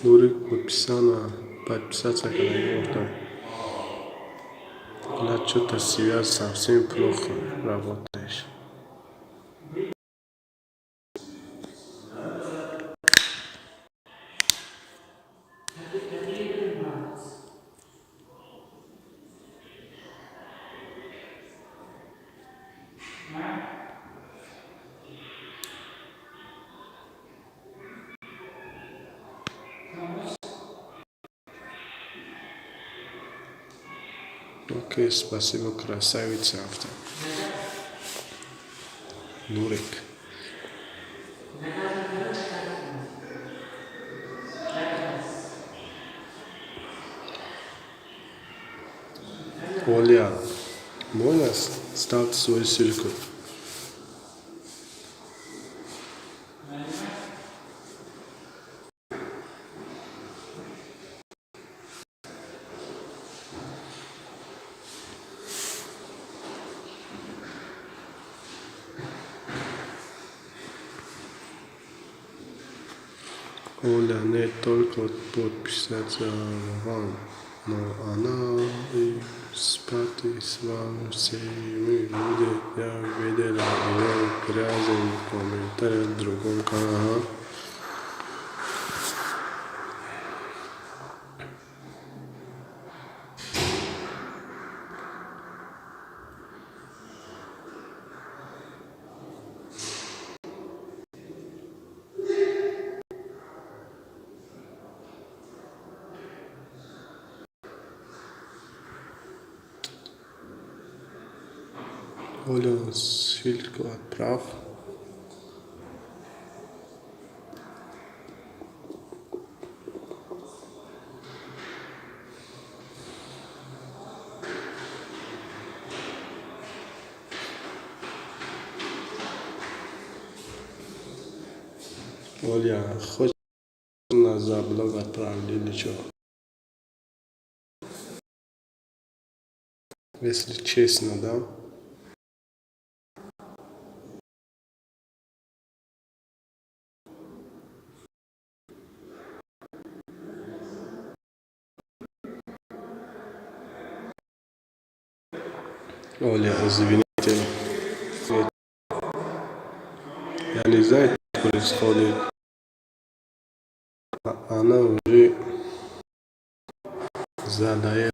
Нурик подписана, подписаться когда можно. Она что-то связь совсем плохо работаешь. Окей, спасибо, красавица авто. Нурик. Оля, можно ставить свою ссылку? Оля не только подписаться вам, но она и спать с вами всеми будет. Я видела ее грязный комментарий в другом канале. Оля, ссылку отправь. Оля, хочешь на за блог отправить или что? Если честно, да? Оля, извините. Я не знаю, что происходит. Она уже задает.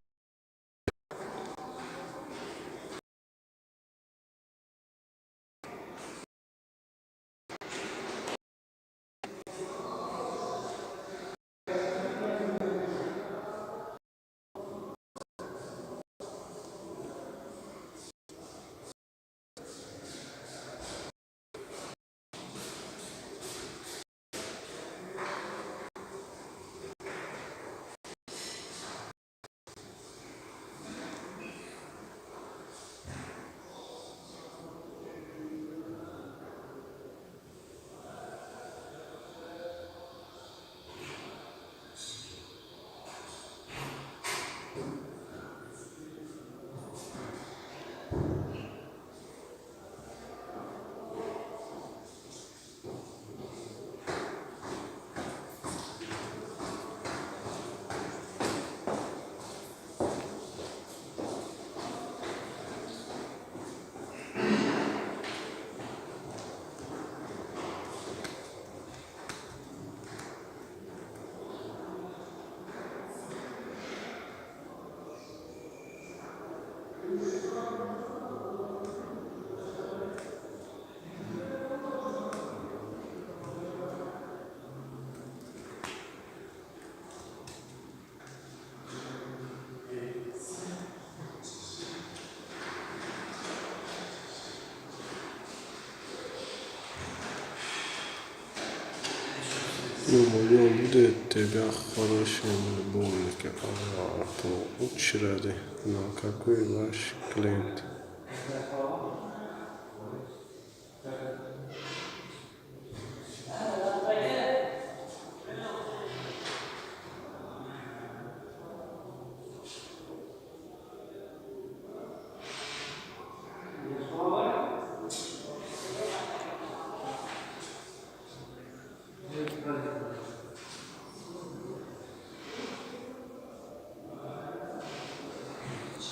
Ё-моё, будет тебя хорошим любовником, а по очереди. Но какой ваш клиент?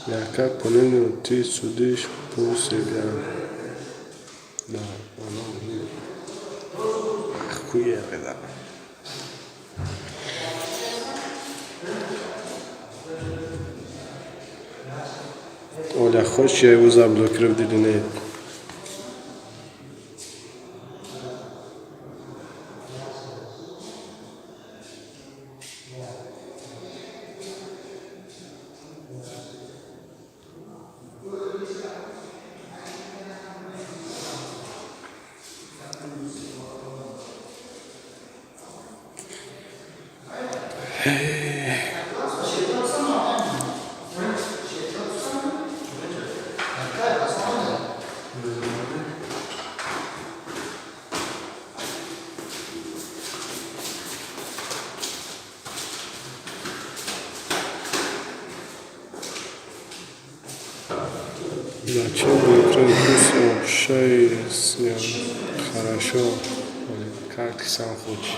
Я как понял, ты судишь по себе. Да, оно мне охуела. Оля, хочешь, я его заблокирую или нет? Зачем блокировать? Пусть общайся с ним. Хорошо, Оля, как ты сам хочешь.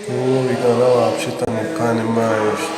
Ну, она вообще-то не понимаешь.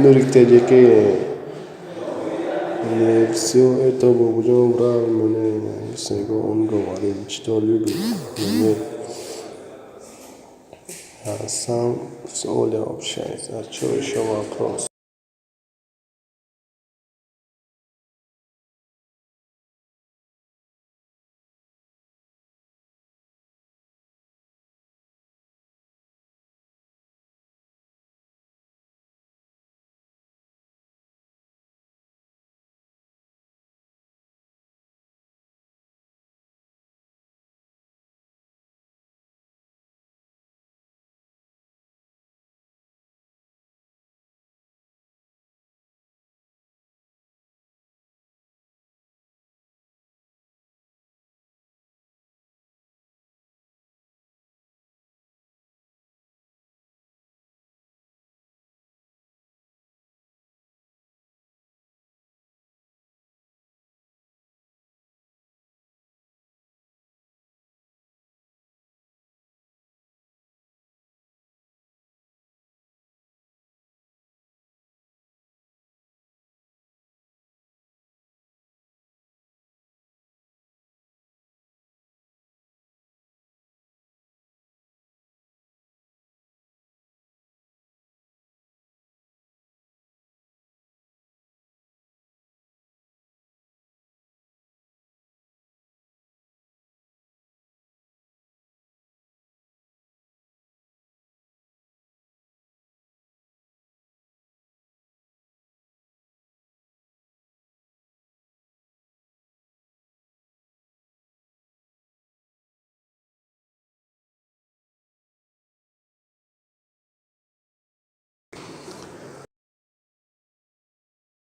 Нурик ТДК. Не все это Бободжон брал меня, он говорил, что любит меня. А сам с Олей общается. А что еще вопрос?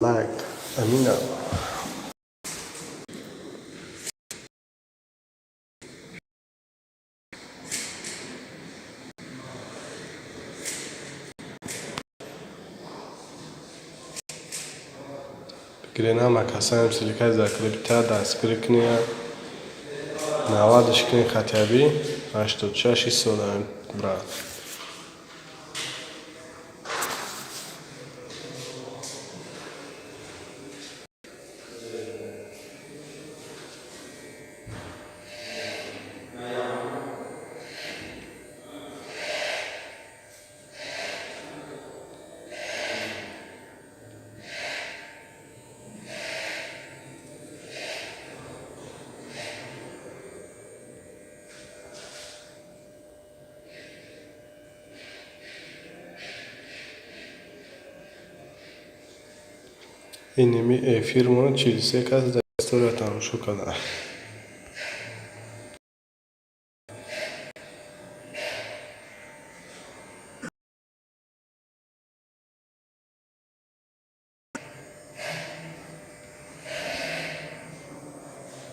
Лайк. Амина. Бигирен ҳама касаем ссылка и закрепить а дастгирӣ кунед. 90-ш кунед хотя бы 86 истодаем, брат. Иними эфирмон 43 кас дар история тамошо карданд.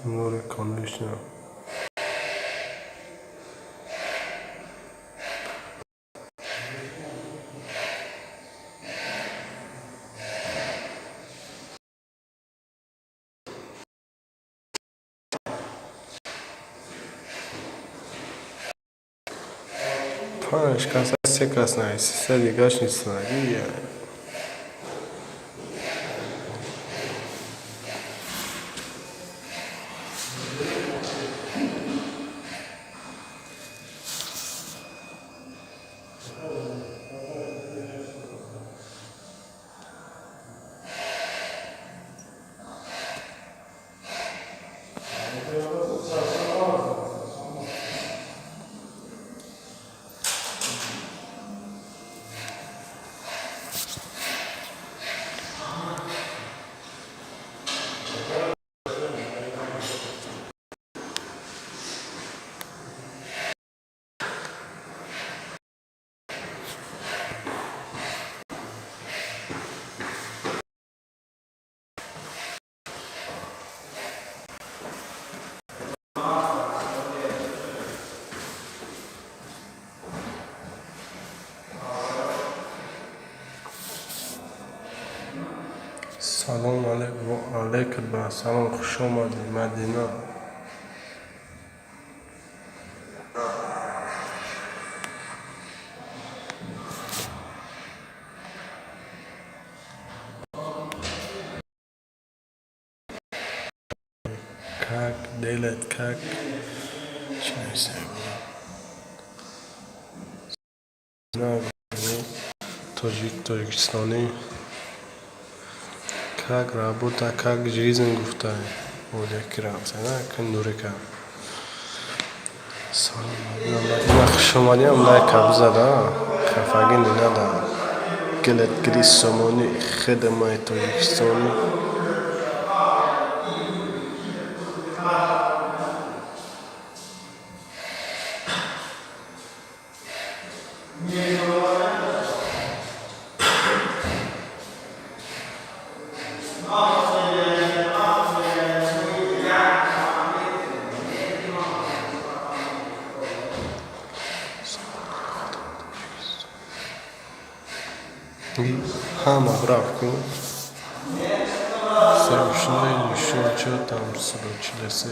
Нури, конечно. Панҷ кас, се кас нависиста, дигаш нистаги. Салом алейкум, ба салом, хуш омадӣ, Мадина. Как делать, как чӣ нависем? Тоҷик, тоҷикистонӣ. Как работа, как жизнь, гуфта Оля ки рафта, ка Нурика. Салом, Мадина, хуш омадиам, лайка бизада, хафагӣ нинада. Гилет гири сомонӣ, хидмаи тоҷикистонӣ. Ҳама рафт ку. Срочно ещё чё там случилось?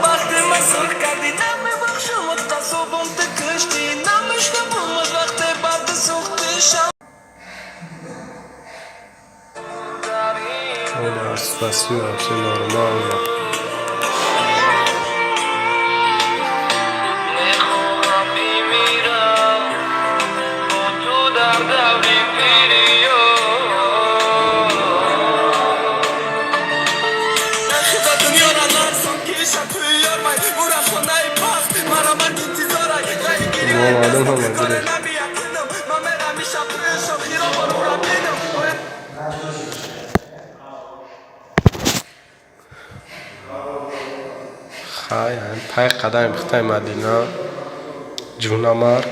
Вақте масур кардӣ, намебахшамат, қасобам ту куштӣ, намешнавамат, вақте бад сӯхтишам.
Оля, спасибо, всё нормально.
Мехоҳам бимирам бо ту дар даври пириё. Худо дунёра ларзон, ки шаб ёрмай, бура хонаи паст, мара марг интизорай.
Мо омадам, ҳама гирифт.
Намеякунам, ман мерам ишаб хиробон ура бинам.
Хай, пай қадами пухтаи Мадина, ҷунамар,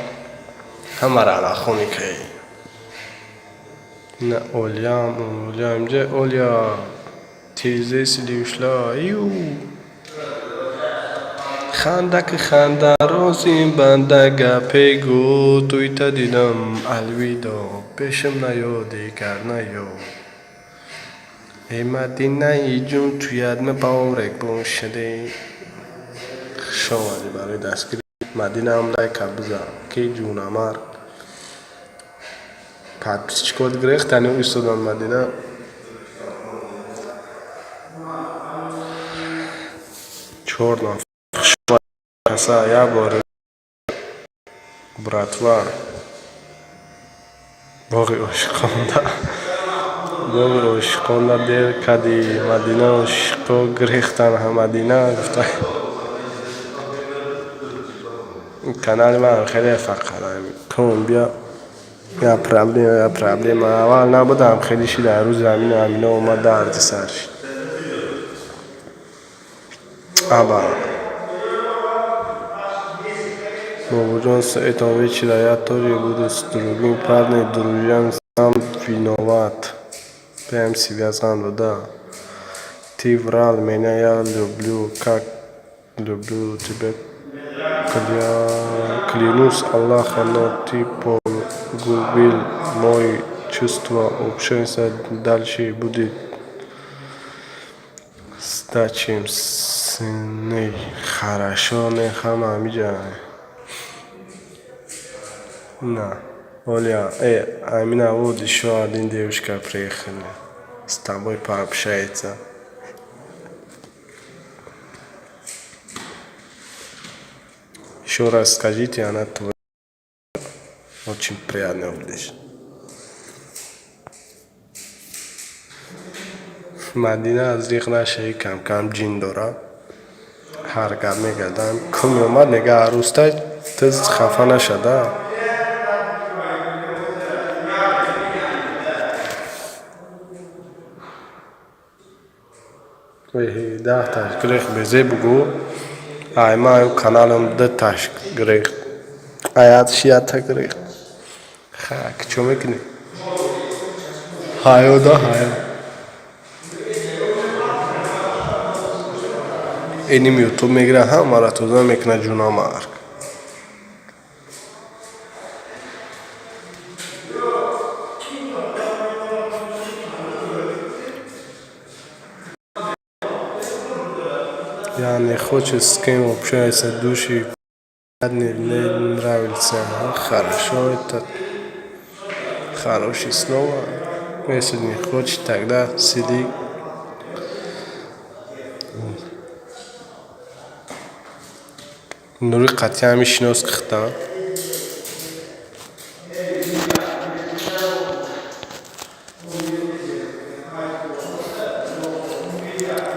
ҳамаро алахони кай. На Олям, Олям, инҷа Оля, ты здесь или ушла? Ю. Хандаки ханда, розим банда, гапе гӯ, туйта дидам, алвидо, пешам наё, дигар наё. Эй Мадинаи ҷун, туят муборак бошад. Хуш омадӣ барои дастгири Мадинаам лайка бизан, ки ҷунамар. Подписчикот гирехтани истодан Мадина. Чор нафар хуш каса як бор братва боғи ошиқонда, боғи ошиқонда дер кади Мадина, ошиқо гирехтан Мадина гуфта. Канали ман хеле фақат кун бия, я проблема, я проблема аввал набудам, хеле шида рӯзи ҳамин ҳамино омад, дарди сар шид. Аба. Бобоҷон, с этого вечера я тоже буду с другим парнем дружить, сам виноват. Прям себя заново, да. Ты врал меня, я люблю, как люблю тебя. Клянусь Аллахом, но ты погубил мои чувства. Общаемся дальше, будет сдачим с ней. Хорошо, не хама ҳамиҷа. На, Оля, Амина, вот еще один девушка приехали. С тобой пообщается. Еще раз скажите, она твоя. Очень приятно будет. Мадина аз риқ нашавӣ, кам-кам ҷин дора. Ҳар гап мегардам. Ку меомад, нега арӯстай, тез хафа нашада. 10 таш гирехт, безе бугӯ. Ай ман каналам дуташ гирехт. Аят шията гирехт. Хак, чо мекунӣ? Ҳаё да ҳаё. Иним ютуб мегира, ҳамаро тоза мекунад ҷунамарг. Я не хочу, с кем общаюсь, души не нравится. Хорошо, это хорошее слово. Если не хочешь, тогда сиди. Нури қатъиян мешинос кихта.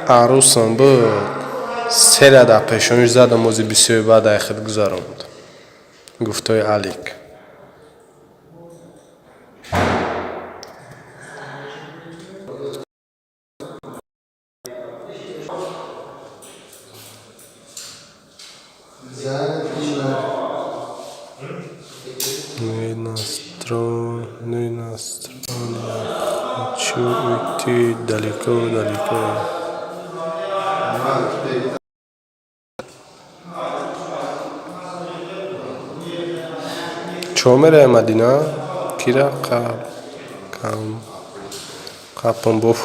Арӯсам буд, сера дар пешониш задам, ози бисёри баъд ай худ гузаронд. Гуфтои Алик.
Güzel işler.
Не настроение. Хочу уйти далеко, далеко. Чо меравӣ, Мадина? Кира кам қапам бо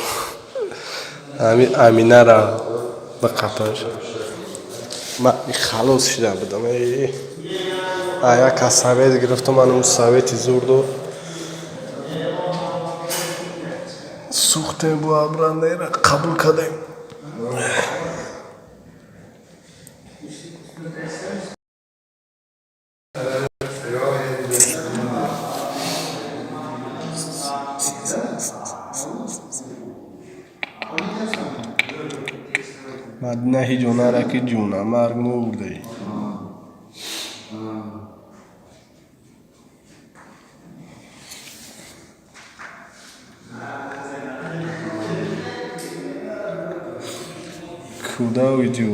ами Аминара биқапаш. Ман халос шуда будам. Э, а як кас совет гирифтам, ман он совети зур дод. Сӯхтем, бо абрандаира қабул кардем. Мадина ҳеҷ ҷонара ки ҷонамарг мурдӣ. Куда уйдю?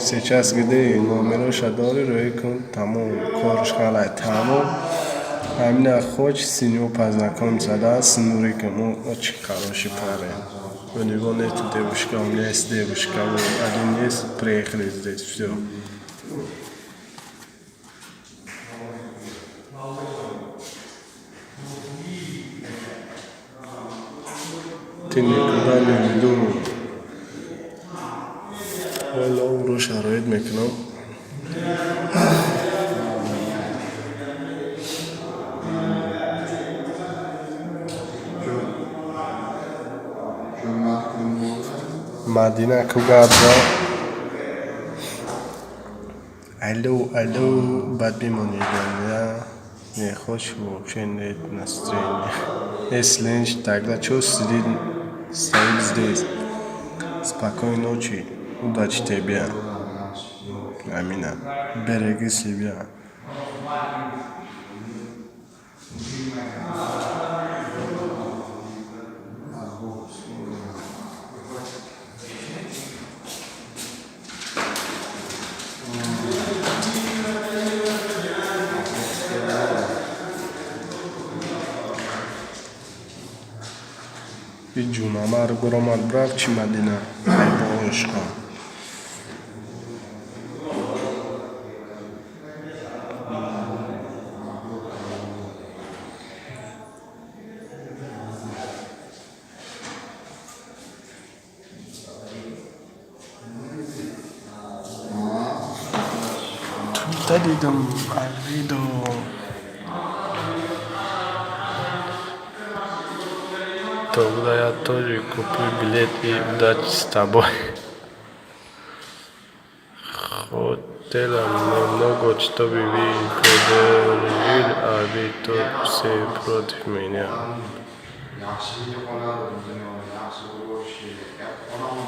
Сейчас где номероша дори, рӯй кун, тамом, корш халай, тамом. Амина хочет с него познакомиться, да, с Нуриком, он очень хороший парень. У него нет девушка, у меня есть девушка, вот один есть, приехали здесь, все. Ты никуда не уйду. Ҳоло ӯро шароит мекунам. Мадина ку гап зад. Алло, алло, бад бимонӣ, я не хочу, вообще нет настроения. Если лень, тогда чё сидит, стоит здесь? Спокойной ночи, удачи тебе. Амина, береги себя. И ҷунамарг баромад, рафт чи Мадина? Айбоишко. Тута дидам, Альвидо. Тогда я тоже куплю билет и удачи с тобой. Хотела немного, чтобы вы продолжили, а вы тут все против меня.
Yaxshi qoladi dunyo, yaxshi bo'lishi. Onam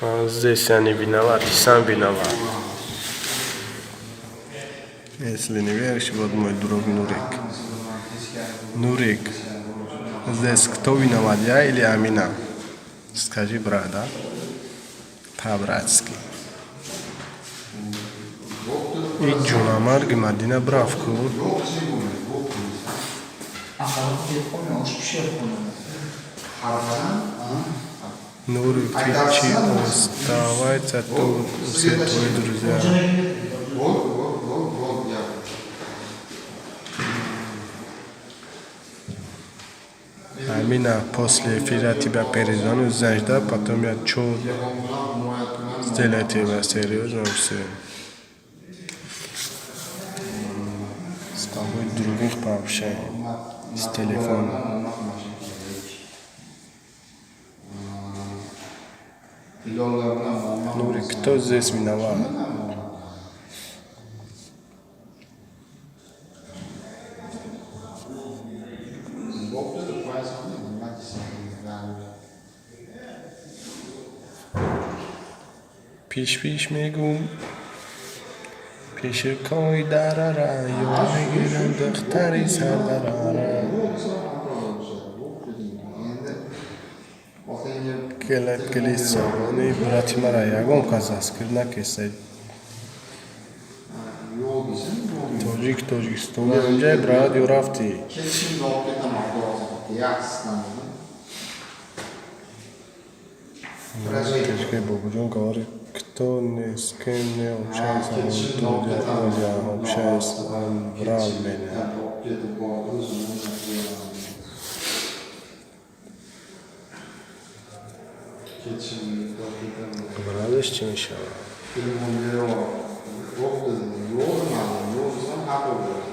А здесь я не виноват, и сам виноват. Если не веришь, вот мой друг Нурик. Нурик, здесь кто виноват, я или Амина? Скажи, брат, да? По-братски. И ҷунамарги Мадина брафт ку.
Aqalli osh pishyapti.
Нурик, ты чи оставайся тут, все твои друзья.
Bo'l, bo'l, bo'l, bo'l, gap.
Амина, после эфира тебя перезвоню, знаешь, да? Потом я чё сделать тебя серьезно все. С тобой других пообщаем. С телефона.
Ilonlar bilan muammo.
Нури, кто здесь виноват?
Bo'pti, deb qo'yasan, nima deysan?
Пиш пиш мегум, пеши кои дарара, ёд мегирам духтари сардарара.
Endi otangga
Келак кели собони брати мара ягон кас дастгир накесед.
Yo'q desam, yo'q.
Тоҷик тоҷикистони онҷай брат ё рафтӣ?
Ketishimda olib ketaman, xudo xohlasa. Yaxshisidan dedim.
Тоҷикои бобоҷон говорит, кто ни с кем не общается, он тоже я общаюсь, он врал меня.
Olib ketib bordi, o'zim o'zim ketishimni olib ketaman.
Бралиш чӣ мешавад?
Telefon berib yo'q dedim. Yo'q demadim. Yo'q desam xafa bo'ladi.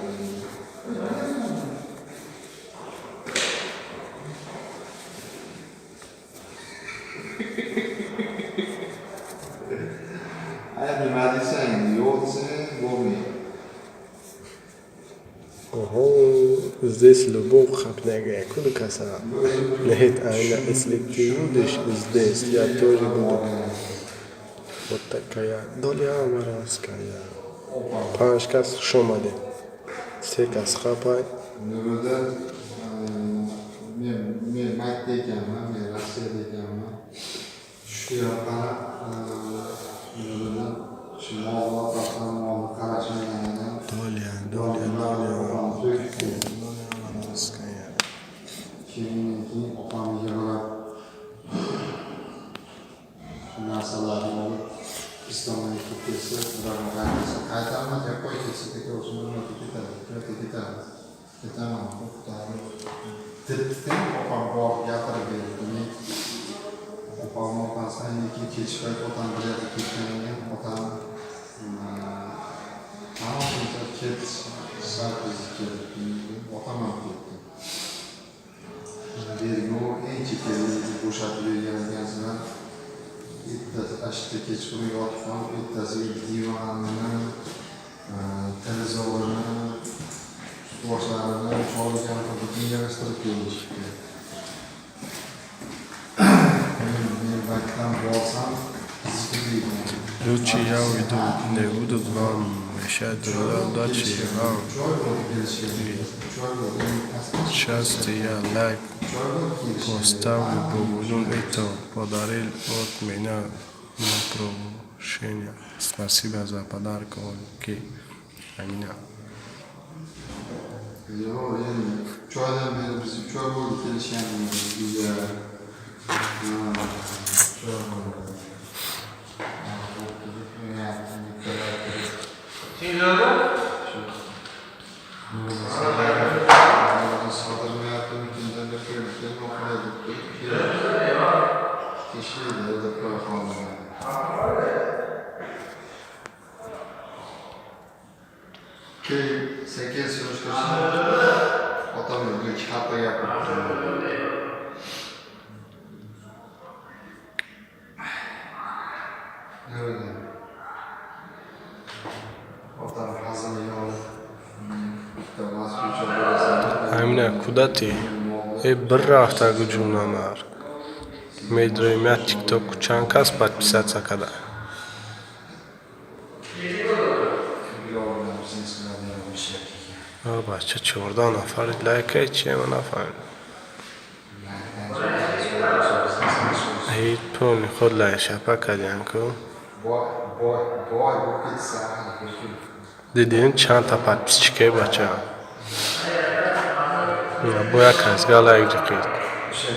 Ay, nima deysan endi? Yo'q desang bo'lmaydi.
Ого, здесь любовь хапнега, куда каса? Нет, Айна, если ты будешь здесь, я тоже буду. Вот такая доля амаранская. Панҷ кас хуш омадед. Се кас хапай.
Nurida men Makda ekanman, men Rossiyada ekanman. Tushga qarab Nuridan shu molni otasidan molni qarashmagan ekan.
Доля, доля, доля, доля амаранская.
Keyin opam yig'lab shu narsalarni olib Islomga kirib ketsa, ularni qaytarsa, qaytarmas, yo qo'y ketsa ketaversin, bir marta ketadi, ikki marta ketadi. Ketaman, to'xtadi. Debdi, opam borib gapirib berdi. Men opam opasi keyin kech payt otam bir yerga ketgan ekan, otam tamom ket biz ketdi. Otam ham ketdi. Bergi eng chekkada bo'shatib bergan ekansizlar. Ertasi ashta kechqurun yotib qolib, ertasiga divanini, televizorini, ustuvoshlarini, cholgan butun yig'ishtirib kelishibdi. Men bankdan borsam, biznikida ekan.
Лучше я уйду, не буду вам мешать. Друзья, удачи вам.
Uch oy bo'ldi kelishga. 3 oy bo'ldi.
Счастья, я лайк
3 oy bo'ldi kelishga.
поставлю. Бобоҷон это подарил от меня на прощение. Спасибо за подарок, окей. Амина.
Yo'q, endi 3 oydan beri biz 3 oy bo'ldi kelishganimizga uyga. Ha, 3 oy bo'ldi. Ha, bo'pti deb o'ynayapti, bittalar turib. Shu sodirmayapti, kimdan deb qo'yib, keyin o'qilay deb qo'yib, teshiydi deb qo'ya qoldi. Keyin sekin surishtirsam, otam ikki xato gapiribdi. Nima Otam haziliga olib, bitta moskvich olib berasan.
Амина, куда ты? Э, бір рафта гуҷум намар. Медроим я тикток чанд кас подписаться када.
Bilol bilan biznes qiladigan bo'lishyapti ekan.
А, бача, 14 нафар лайкай чия ман нафаҳмидам. Ҳеҷ полни худ лайк шапа кардиям ку.
Boy, boy, boy bo'lib ketsa, hali bir
Дидем чандта подписчик е бача. Бо як касга лайк ҷиқид.
O'sha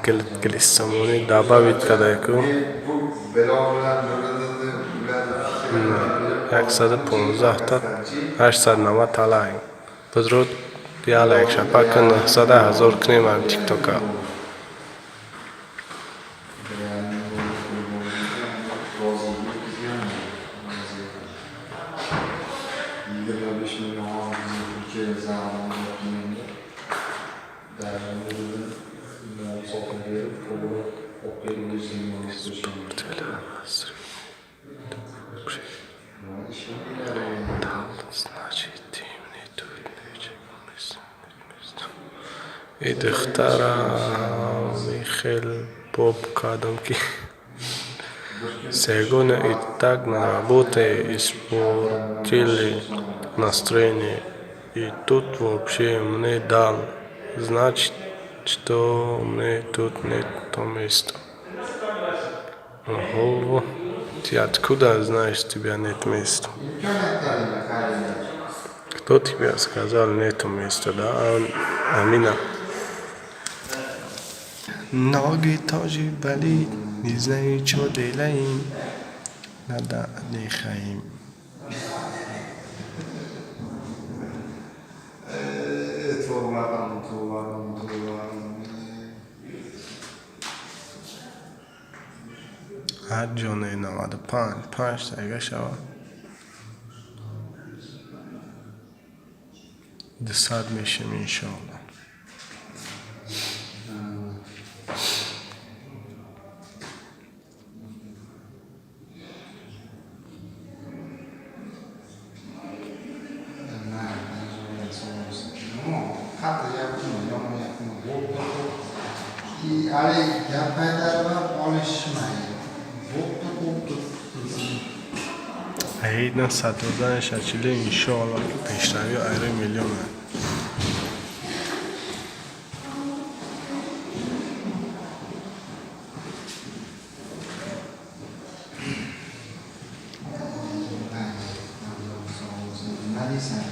Гил добавить кадай ку.
Bu Bilol bilan Nuriddinni ularni fikrini
115 та 890 та лайк. Бизрод. Я лайк шапак кун, 900 000 кунем ам тиктока.
25 million Turkiya zamonda sotib berib, to'g'ri olib
Значит, мне тут и духтарам хел боб кардам, ки сегодня и так на работе испортили настроение, и тут вообще мне дал значит, что мне тут не то место. Ого, ты откуда знаешь, тебя нет места? Кто тебе сказал, нету места, да? Амина. Ноги тоже болит, не знаю, что делаем. Надо отдыхаем.
Tavba, tavba, tavba.
Ҳар ҷоне 95 панҷ дақиқа шавад, 200 мешем, иншоалло.
Qattiq gapirma, yomon gapirma. Bo'pti. И haligi gap qaytarib ham olishmang. Bo'pti, bo'pti.
Ҳейна сад доданаша чиле, иншоалло, ки пешравӣ айри миллиона.
Nima deysan?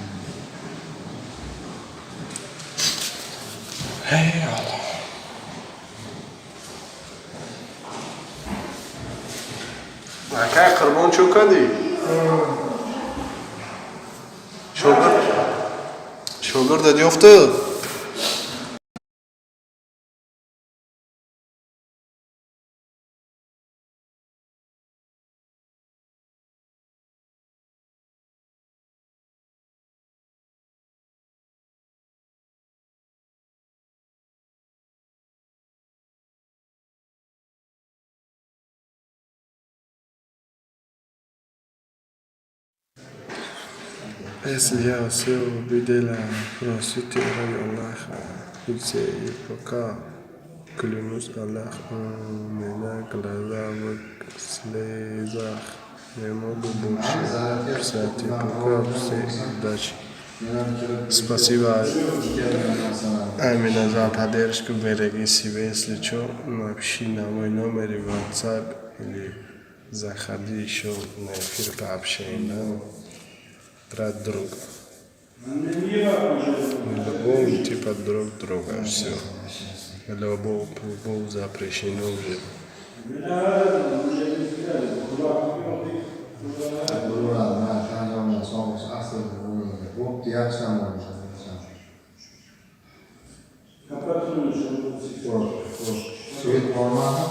Ey Аллоҳ. Акай Қурбон, чӯ кардӣ? Шогирдат ёфту? Если я все увидела, простите ради Аллаха, ведь и пока, клянусь Аллах, у меня глаза в слезах. Не могу больше писать, пока, все, удачи. Спасибо, Амина, за поддержку, береги себя, если что, напиши на мой номер в WhatsApp или заходи еще на эфир, пообщаемся, да? Брат друга. Любовь типа друг друга, все. Любовь, любовь запрещено уже.
Bo'laveradi, ha, tan yomon, sog' bo'lsin, aslida bo'lmaydi. Bo'pti, yaxshi ham bo'ladi. Xo'p, xo'p. Свет bormadi?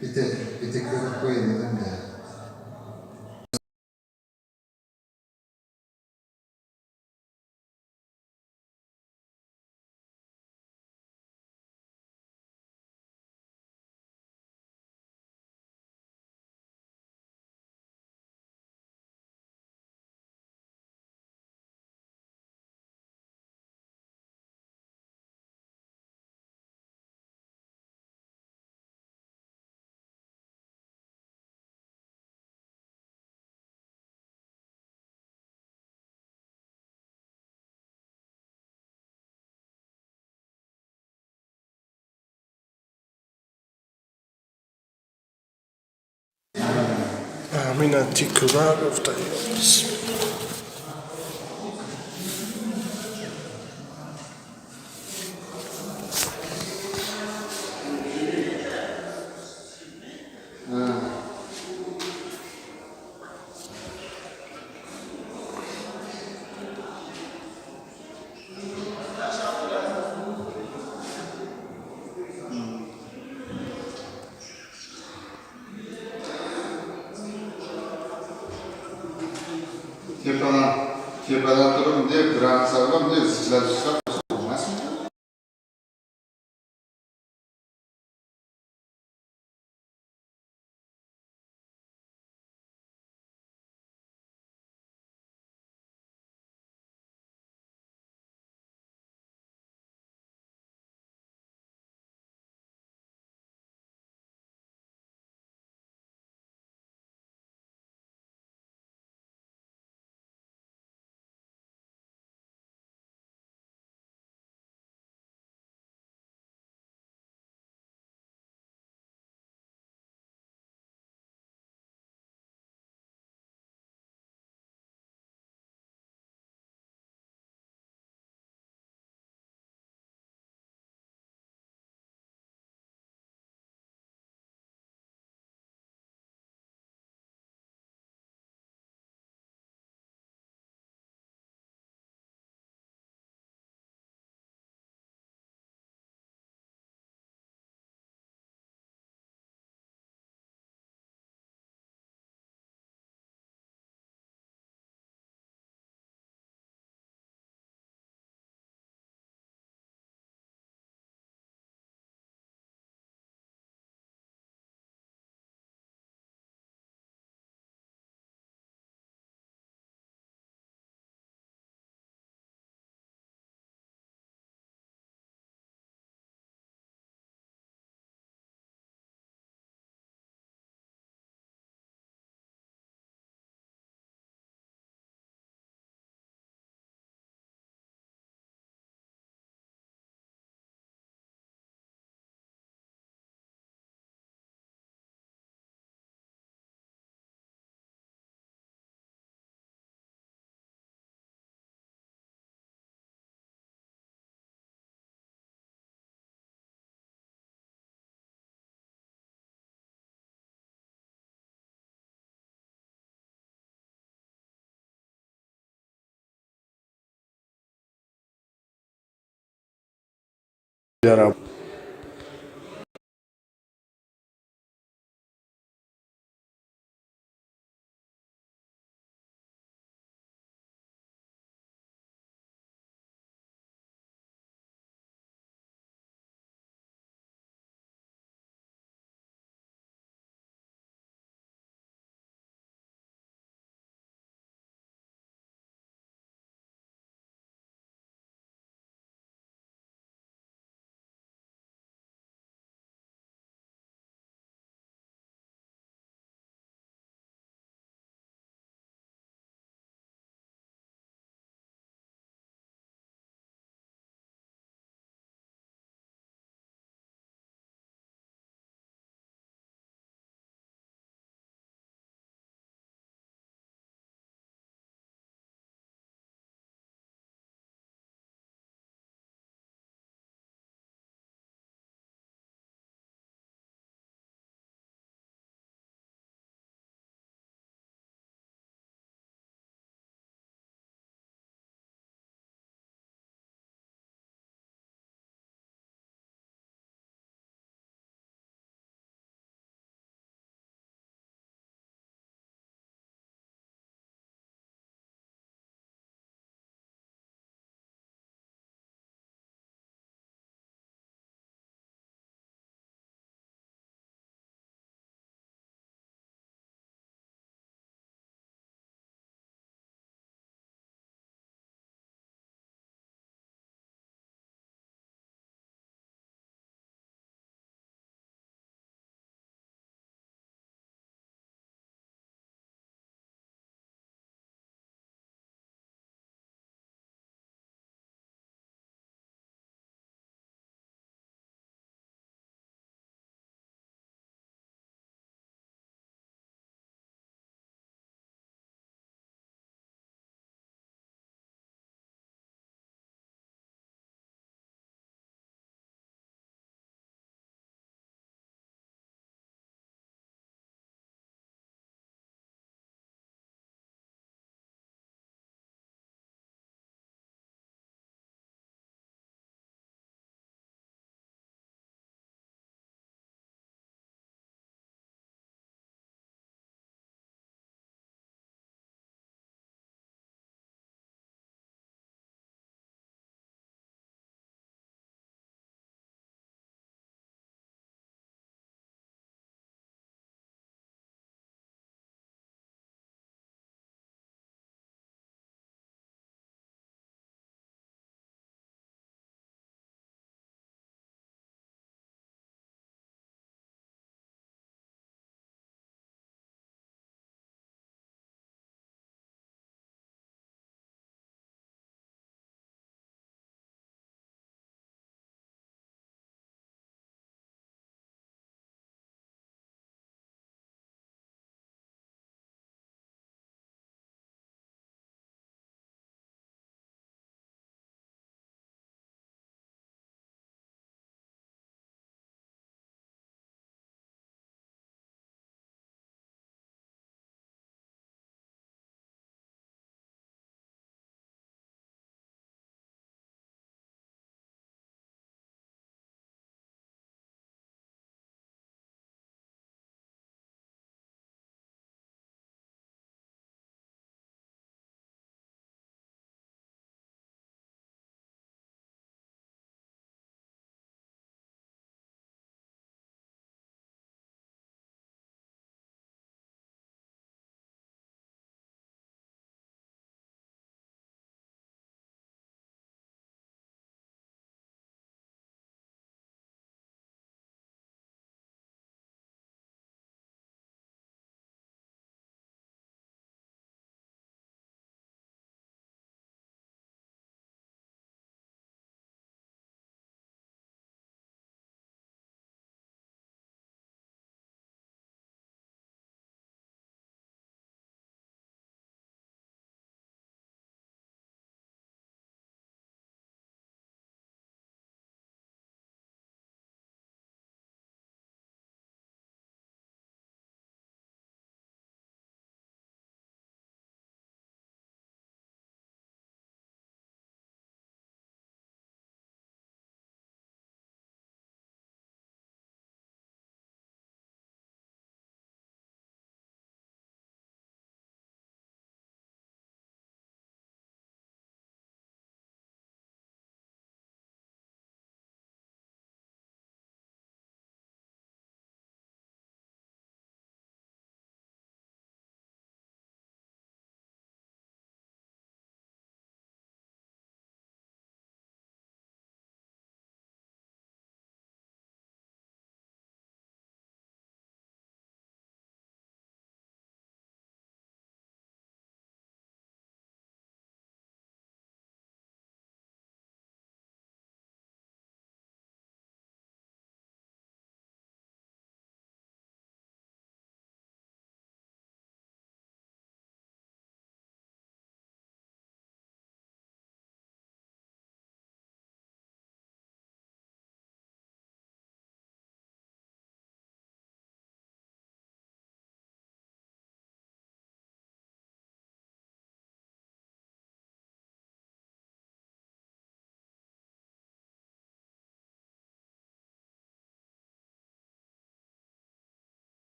Bitta, bitta ko'rib qo'y dedim-da.
Амина, ти куда гуфта?
Tepadan, tepadan turib bunday граница bilan bunday zichlab zichlab bo'lmasmi?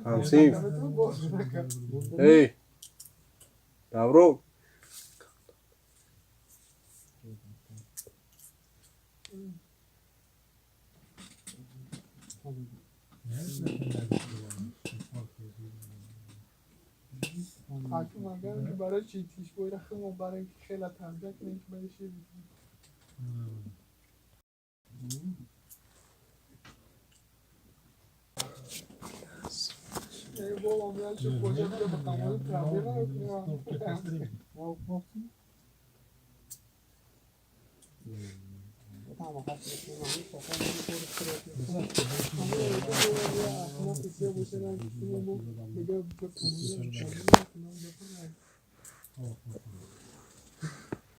Ҳамсинф, эй, Даврон.